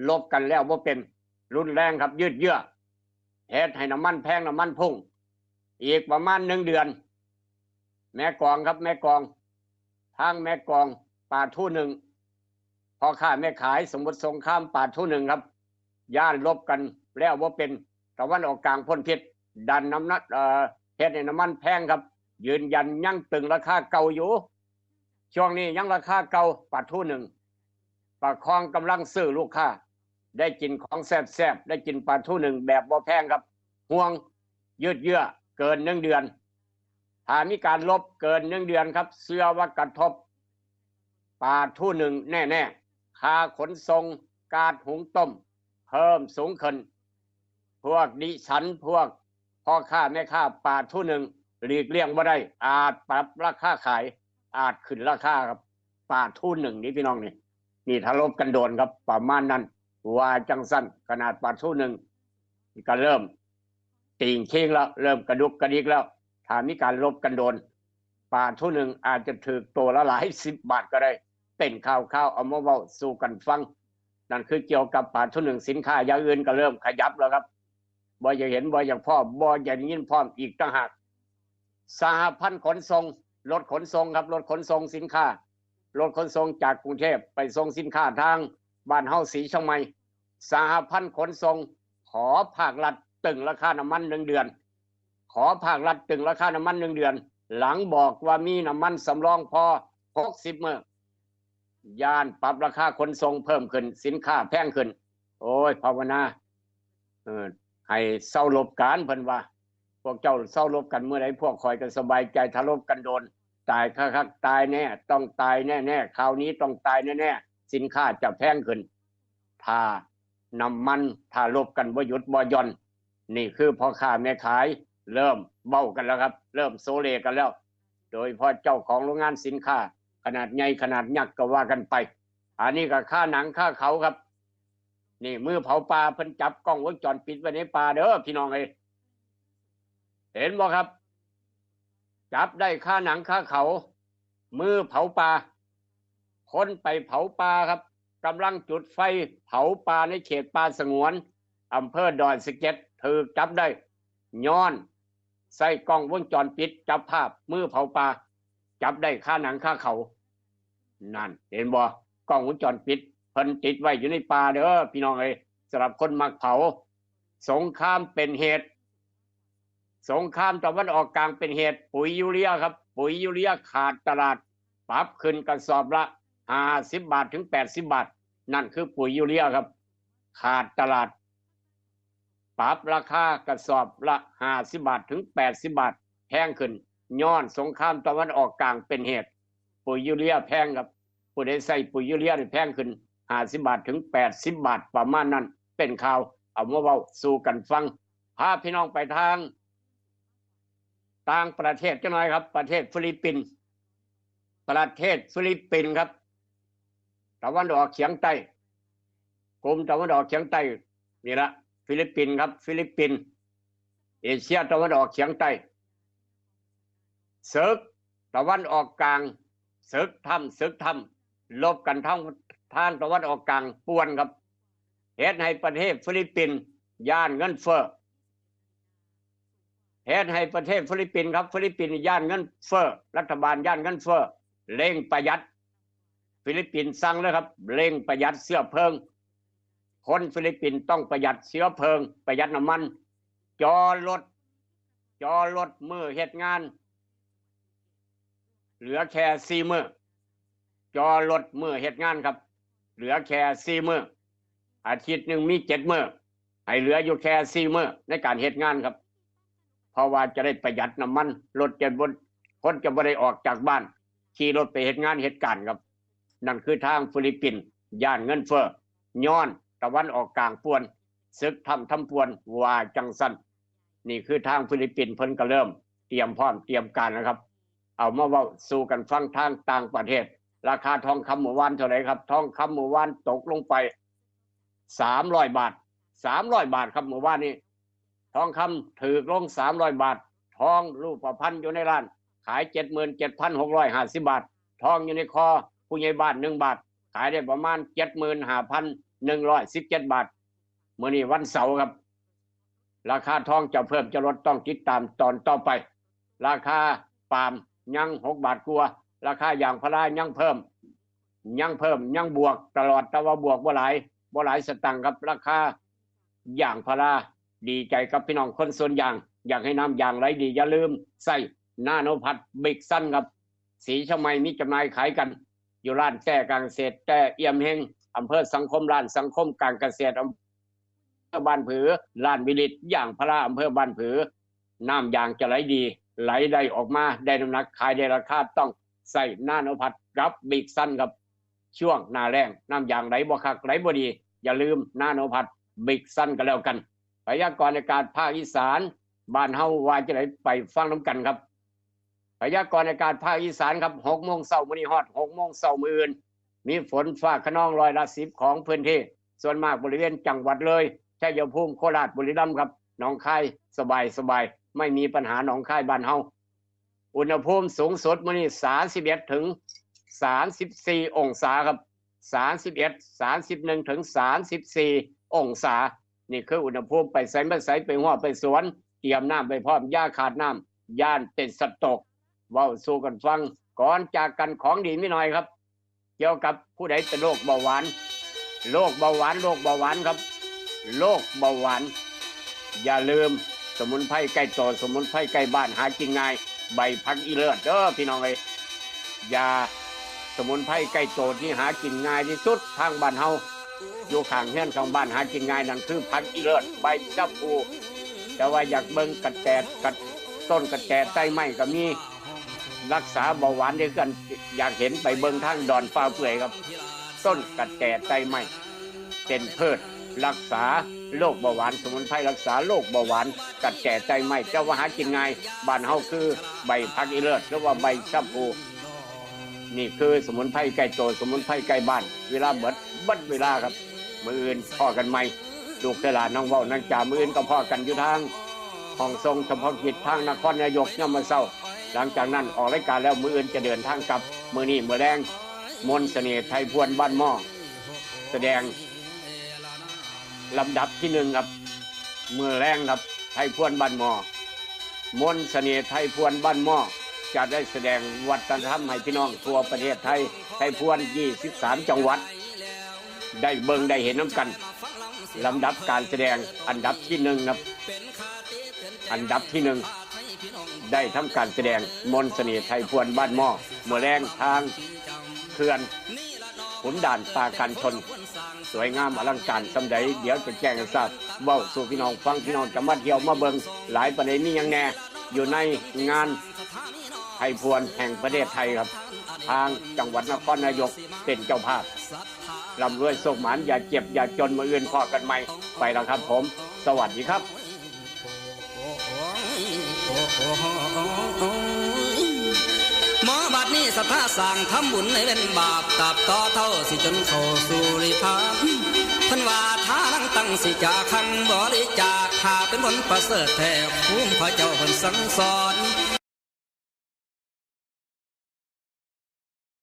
ลบกันแล้วบ่เป็น รุนแรงครับ ยืดเยื้อ เฮ็ดให้น้ำมันแพง น้ำมันพุ่ง อีกประมาณหนึ่งเดือน แม่กลองครับ แม่กลอง ทางแม่กลอง ปลาทูนึ่ง พ่อค้าแม่ขายสมุทรสงคราม ปลาทูนึ่งครับ ย่านลบกันแล้วบ่เป็น ตะวันออกกลางพ่นพิษ ดันน้ำหนัก เอ่อ เฮ็ดให้น้ำมันแพงครับ ยืนยันยังตึงราคาเก่าอยู่ ช่วงนี้ยังราคาเก่า ปลาทูนึ่ง ประคองกำลังซื้อลูกค้า ได้กินของแซ่บๆ ได้กินปลาทูนึ่งแบบบ่แพงครับ ห่วง ยืดเยื้อ เกินหนึ่งเดือน ถ้ามีการลบเกินหนึ่งเดือนครับ เชื่อว่ากระทบ ปลาทูนึ่งแน่ๆ ค่าขนส่ง ก๊าซหุงต้ม เพิ่มสูงขึ้น พวกดิฉัน พวกพ่อค้าแม่ค้าปลาทูนึ่ง หลีกเลี่ยงบ่ได้ อาจปรับราคาขาย อาจขึ้นราคาครับ ปลาทูนึ่งนี่พี่น้องนี่ นี่ถ้าลบกันโดนครับ ประมาณนั้น ว่าจังซั่น ขนาดปลาทูนึ่ง ก็เริ่มติ่งคิงแล้ว เริ่มกระดุกกระดิกแล้ว ถ้ามีการลบกันโดน ปลาทูนึ่งอาจจะถืกตัวละหลายสิบบาทก็ได้ เป็นข่าวๆ เอามาเว้าสู่กันฟัง นั่นคือเกี่ยวกับปลาทูนึ่ง สินค้าอย่างอื่นก็เริ่มขยับแล้วครับ บ่อยากเห็น บ่อยากพ้อ บ่อยากได้ยินพร้อมอีกต่างหาก สหพันธ์ขนส่ง รถขนส่งครับ รถขนส่งสินค้า รถขนส่งจากกรุงเทพฯ ไปส่งสินค้าทางบ้านเฮา ศรีเชียงใหม่ สหพันธ์ขนส่ง ขอภาครัฐตึงราคาน้ำมันหนึ่งเดือน ขอภาครัฐตึงราคาน้ำมันหนึ่งเดือน หลังบอกว่ามีน้ำมันสำรองพอหกสิบมื้อ ย้านปรับราคาขนส่งเพิ่มขึ้น สินค้าแพงขึ้น โอ้ย ภาวนา เออ ให้เซารบกัน เพิ่นว่า พวกเจ้าเซารบกันเมื่อใด พวกข้อยก็สบายใจ ถ้ารบกันโดน ตายคักๆ ตายแน่ ต้องตายแน่ๆ คราวนี้ต้องตายแน่ๆ สินค้าจะแพงขึ้น ถ้าน้ำมัน ถ้ารบกันบ่หยุดบ่หย่อน นี่คือพ่อค้าแม่ขาย เริ่มเว้ากันแล้วครับ เริ่มโซเลกันแล้ว โดยเฉพาะเจ้าของโรงงานสินค้า ขนาดใหญ่ขนาดยักษ์ก็ว่ากันไป อันนี้ก็คาหนังคาเขาครับ นี่มือเผาปลา เพิ่นจับกล้องวงจรปิดไว้ในป่าเด้อพี่น้องเอ้ย เห็นบ่ครับ จับได้คาหนังคาเขา มือเผาปลา คนไปเผาปลาครับ กำลังจุดไฟเผาปลาในเขตป่าสงวน อำเภอดอยสะเก็ด ถูกจับได้ ย้อนใส่กล้องวงจรปิดจับภาพมือเผาปลา จับได้คาหนังคาเขา นั่น เห็นบ่ กล้องวงจรปิด เพิ่นติดไว้อยู่ในป่าเด้อพี่น้องเอ้ย สำหรับคนมักเผา สงครามเป็นเหตุ สงครามตะวันออกกลางเป็นเหตุ ปุ๋ยยูเรียครับ ปุ๋ยยูเรียขาดตลาด ปรับขึ้นกระสอบละห้าสิบบาทถึงแปดสิบบาท นั่นคือปุ๋ยยูเรียครับ ขาดตลาด ปรับราคากระสอบละห้าสิบบาทถึงแปดสิบบาท แพงขึ้น ย้อนสงครามตะวันออกกลางเป็นเหตุ ปุ๋ยยูเรียแพงครับ ผู้ใดใส่ปุ๋ยยูเรียนี่แพงขึ้นห้าสิบบาทถึงแปดสิบบาท ประมาณนั้น เป็นข่าว เอามาเว้าสู่กันฟัง พาพี่น้องไปทาง ต่างประเทศจักหน่อยครับ ประเทศฟิลิปปินส์ ประเทศฟิลิปปินส์ครับ ตะวันออกเฉียงใต้ กลุ่มตะวันออกเฉียงใต้ นี่ละ ฟิลิปปินส์ครับ ฟิลิปปินส์ เอเชียตะวันออกเฉียงใต้ ศึกตะวันออกกลาง ศึกถ้ำ ศึกถ้ำ ลบกันทาง ทางตะวันออกกลางป่วนครับ เฮ็ดให้ประเทศฟิลิปปินส์ย้านเงินเฟ้อ เฮ็ดให้ประเทศฟิลิปปินส์ครับ ฟิลิปปินส์ย้านเงินเฟ้อ รัฐบาลย้านเงินเฟ้อ เร่งประหยัด ฟิลิปปินส์สั่งเลยครับ เร่งประหยัดเชื้อเพลิง คนฟิลิปปินส์ต้องประหยัดเชื้อเพลิง ประหยัดน้ำมัน จอรถ จอรถมื้อเฮ็ดงาน เหลือแค่สี่มื้อ จอรถมื้อเฮ็ดงานครับ เหลือแค่สี่มื้อ อาทิตย์หนึ่งมีเจ็ดมื้อ ให้เหลืออยู่แค่สี่มื้อในการเฮ็ดงานครับ เพราะว่าจะได้ประหยัดน้ำมัน รถจะบ่ คนจะบ่ได้ออกจากบ้าน ขี่รถไปเฮ็ดงานเฮ็ดการครับ นั่นคือทางฟิลิปปินส์ย้านเงินเฟ้อ ย้อนตะวันออกกลางป่วน ศึกทำทำป่วน ว่าจังซั่น นี่คือทางฟิลิปปินส์เพิ่นก็เริ่มเตรียมพร้อมเตรียมการนะครับ เอามาเว้าสู่กันฟังทางต่างประเทศ ราคาทองคำเมื่อวานเท่าไหร่ครับ ทองคำเมื่อวานตกลงไปสามร้อยบาท สามร้อยบาทครับเมื่อวานนี้ ทองคำถูกลงสามร้อยบาท ทองรูปพรรณอยู่ในร้าน ขายเจ็ดหมื่นเจ็ดพันหกร้อยห้าสิบบาท ทองอยู่ในคอผู้ใหญ่บ้านหนึ่งบาท ขายได้ประมาณเจ็ดหมื่นห้าพันหนึ่งร้อยสิบเจ็ดบาท มื้อนี้วันเสาร์ครับ ราคาทองจะเพิ่มจะลดต้องติดตามตอนต่อไป ราคาปาล์มยังหกบาทกว่า ราคายางพารายังเพิ่ม ยังเพิ่มยังบวกตลอด แต่ว่าบวกบ่หลาย บ่หลายสตางค์ครับ ราคายางพารา ดีใจกับพี่น้องคนสวนยาง อยากให้น้ำยางไหลดี อย่าลืมใส่นาโนพัทบิ๊กซันครับ สีเชียงใหม่มีจำหน่ายขายกัน อยู่ร้านแจ้การเกษตรแจ้เอี่ยมเฮง อำเภอสังคม ร้านสังคมการเกษตรอำเภอบ้านผือ ร้านวิลิตยางพาราอำเภอบ้านผือ น้ำยางจะไหลดี ไหลได้ออกมา ได้น้ำหนัก ขายได้ราคา ต้องใส่นาโนพัทกับบิ๊กซันครับ ช่วงหน้าแล้ง น้ำยางไหลบ่คัก ไหลบ่ดี อย่าลืมนาโนพัทบิ๊กซันก็แล้วกัน พยากรณ์อากาศภาคอีสานบ้านเฮาว่าจะไหน ไปฟังนำกันครับ พยากรณ์อากาศภาคอีสานครับ หกโมงเช้ามื้อนี้ฮอดหกโมงเช้ามื้ออื่น มีฝนฟ้าคะนองร้อยละสิบของพื้นที่ ส่วนมากบริเวณจังหวัดเลย ชัยภูมิ โคราช บุรีรัมย์ครับ หนองคาย สบายสบาย ไม่มีปัญหา หนองคายบ้านเฮา อุณหภูมิสูงสุดมื้อนี้สามสิบเอ็ดถึงสามสิบสี่องศาครับ สามสิบเอ็ด สามสิบเอ็ด ถึงสามสิบสี่องศา นี่คืออุณหภูมิ ไปไสมาไส ไปฮอดไปสวน เตรียมน้ำไปพร้อม อย่าขาดน้ำ ย้านเป็นสโตรก เว้าสู่กันฟัง ก่อนจากกัน ของดีมีหน่อยครับ เกี่ยวกับผู้ใดเป็นโรคเบาหวาน โรคเบาหวาน โรคเบาหวานครับ โรคเบาหวาน อย่าลืมสมุนไพรใกล้ตัว สมุนไพรใกล้บ้าน หากินง่าย ใบผักอีเลิศเด้อพี่น้องเอ้ย ยาสมุนไพรใกล้ตัวที่หากินง่ายที่สุดทางบ้านเฮา อยู่ข้างเฮือนข้างบ้าน หากินง่าย นั่นคือผักอีเลิศ ใบชะพู แต่ว่าอยากเบิ่งกระแตด กระต้นกระแตไต้ไม้ก็มี รักษาเบาหวานด้วยกัน อยากเห็น ไปเบิ่งทางดอนฟ้าเปื่อยครับ ต้นกระแตไต้ไม้ เป็นพืชรักษาโรคเบาหวาน สมุนไพรรักษาโรคเบาหวาน กระแตไต้ไม้ เจ้าว่าหากินง่าย บ้านเฮาคือใบผักอีเลิศ หรือว่าใบชะพู นี่คือสมุนไพรใกล้ตัว สมุนไพรใกล้บ้าน เวลาเบิด เบิดเวลาครับ มื้ออื่นพ้อกันใหม่ ลูกเวลาน้องเว้านังจา มื้ออื่นก็พ้อกันอยู่ทางห้องส่งเฉพาะกิจทางนครนายก ยามมื้อเช้า หลังจากนั้นออกรายการแล้ว มื้ออื่นจะเดินทางกลับ มื้อนี้มื้อแลง มนต์เสน่ห์ไทยพวนบ้านหม้อ แสดงลำดับที่หนึ่งครับ มื้อแลงครับ ไทยพวนบ้านหม้อ มนต์เสน่ห์ไทยพวนบ้านหม้อ จะได้แสดงวัฒนธรรมให้พี่น้องทั่วประเทศไทย ไทยพวนยี่สิบสามจังหวัด ได้เบิ่งได้เห็นนำกัน ลำดับการแสดงอันดับที่หนึ่งครับ อันดับที่หนึ่ง ได้ทำการแสดงมนต์เสน่ห์ไทยพวนบ้านหม้อ มื้อแลงทางเขื่อนขุนด่านปราการชล สวยงามอลังการส่ำใด เดี๋ยวจะแจ้งให้ทราบ เว้าสู่พี่น้องฟัง พี่น้องจะมาเที่ยวมาเบิ่งหลายปานใด มีหยังแน่ อยู่ในงานไทยพวนแห่งประเทศไทยครับ ทางจังหวัดนครนายกเป็นเจ้าภาพ ร่ำรวยโชคหมาน อย่าเจ็บอย่าจน มื้ออื่นพ้อกันใหม่ ไปแล้วครับผม สวัสดีครับ หมอบัดนี้ศรัทธาสร้างทำบุญในเว้นบาป ตราบต่อเท่าสิจนเข้าสู่นิพพาน เพิ่นว่าทานังตังสิจาคัง บริจาคถ้าเป็นผลประเสริฐแท้ ภูมิพระเจ้าเพิ่นสั่งสอน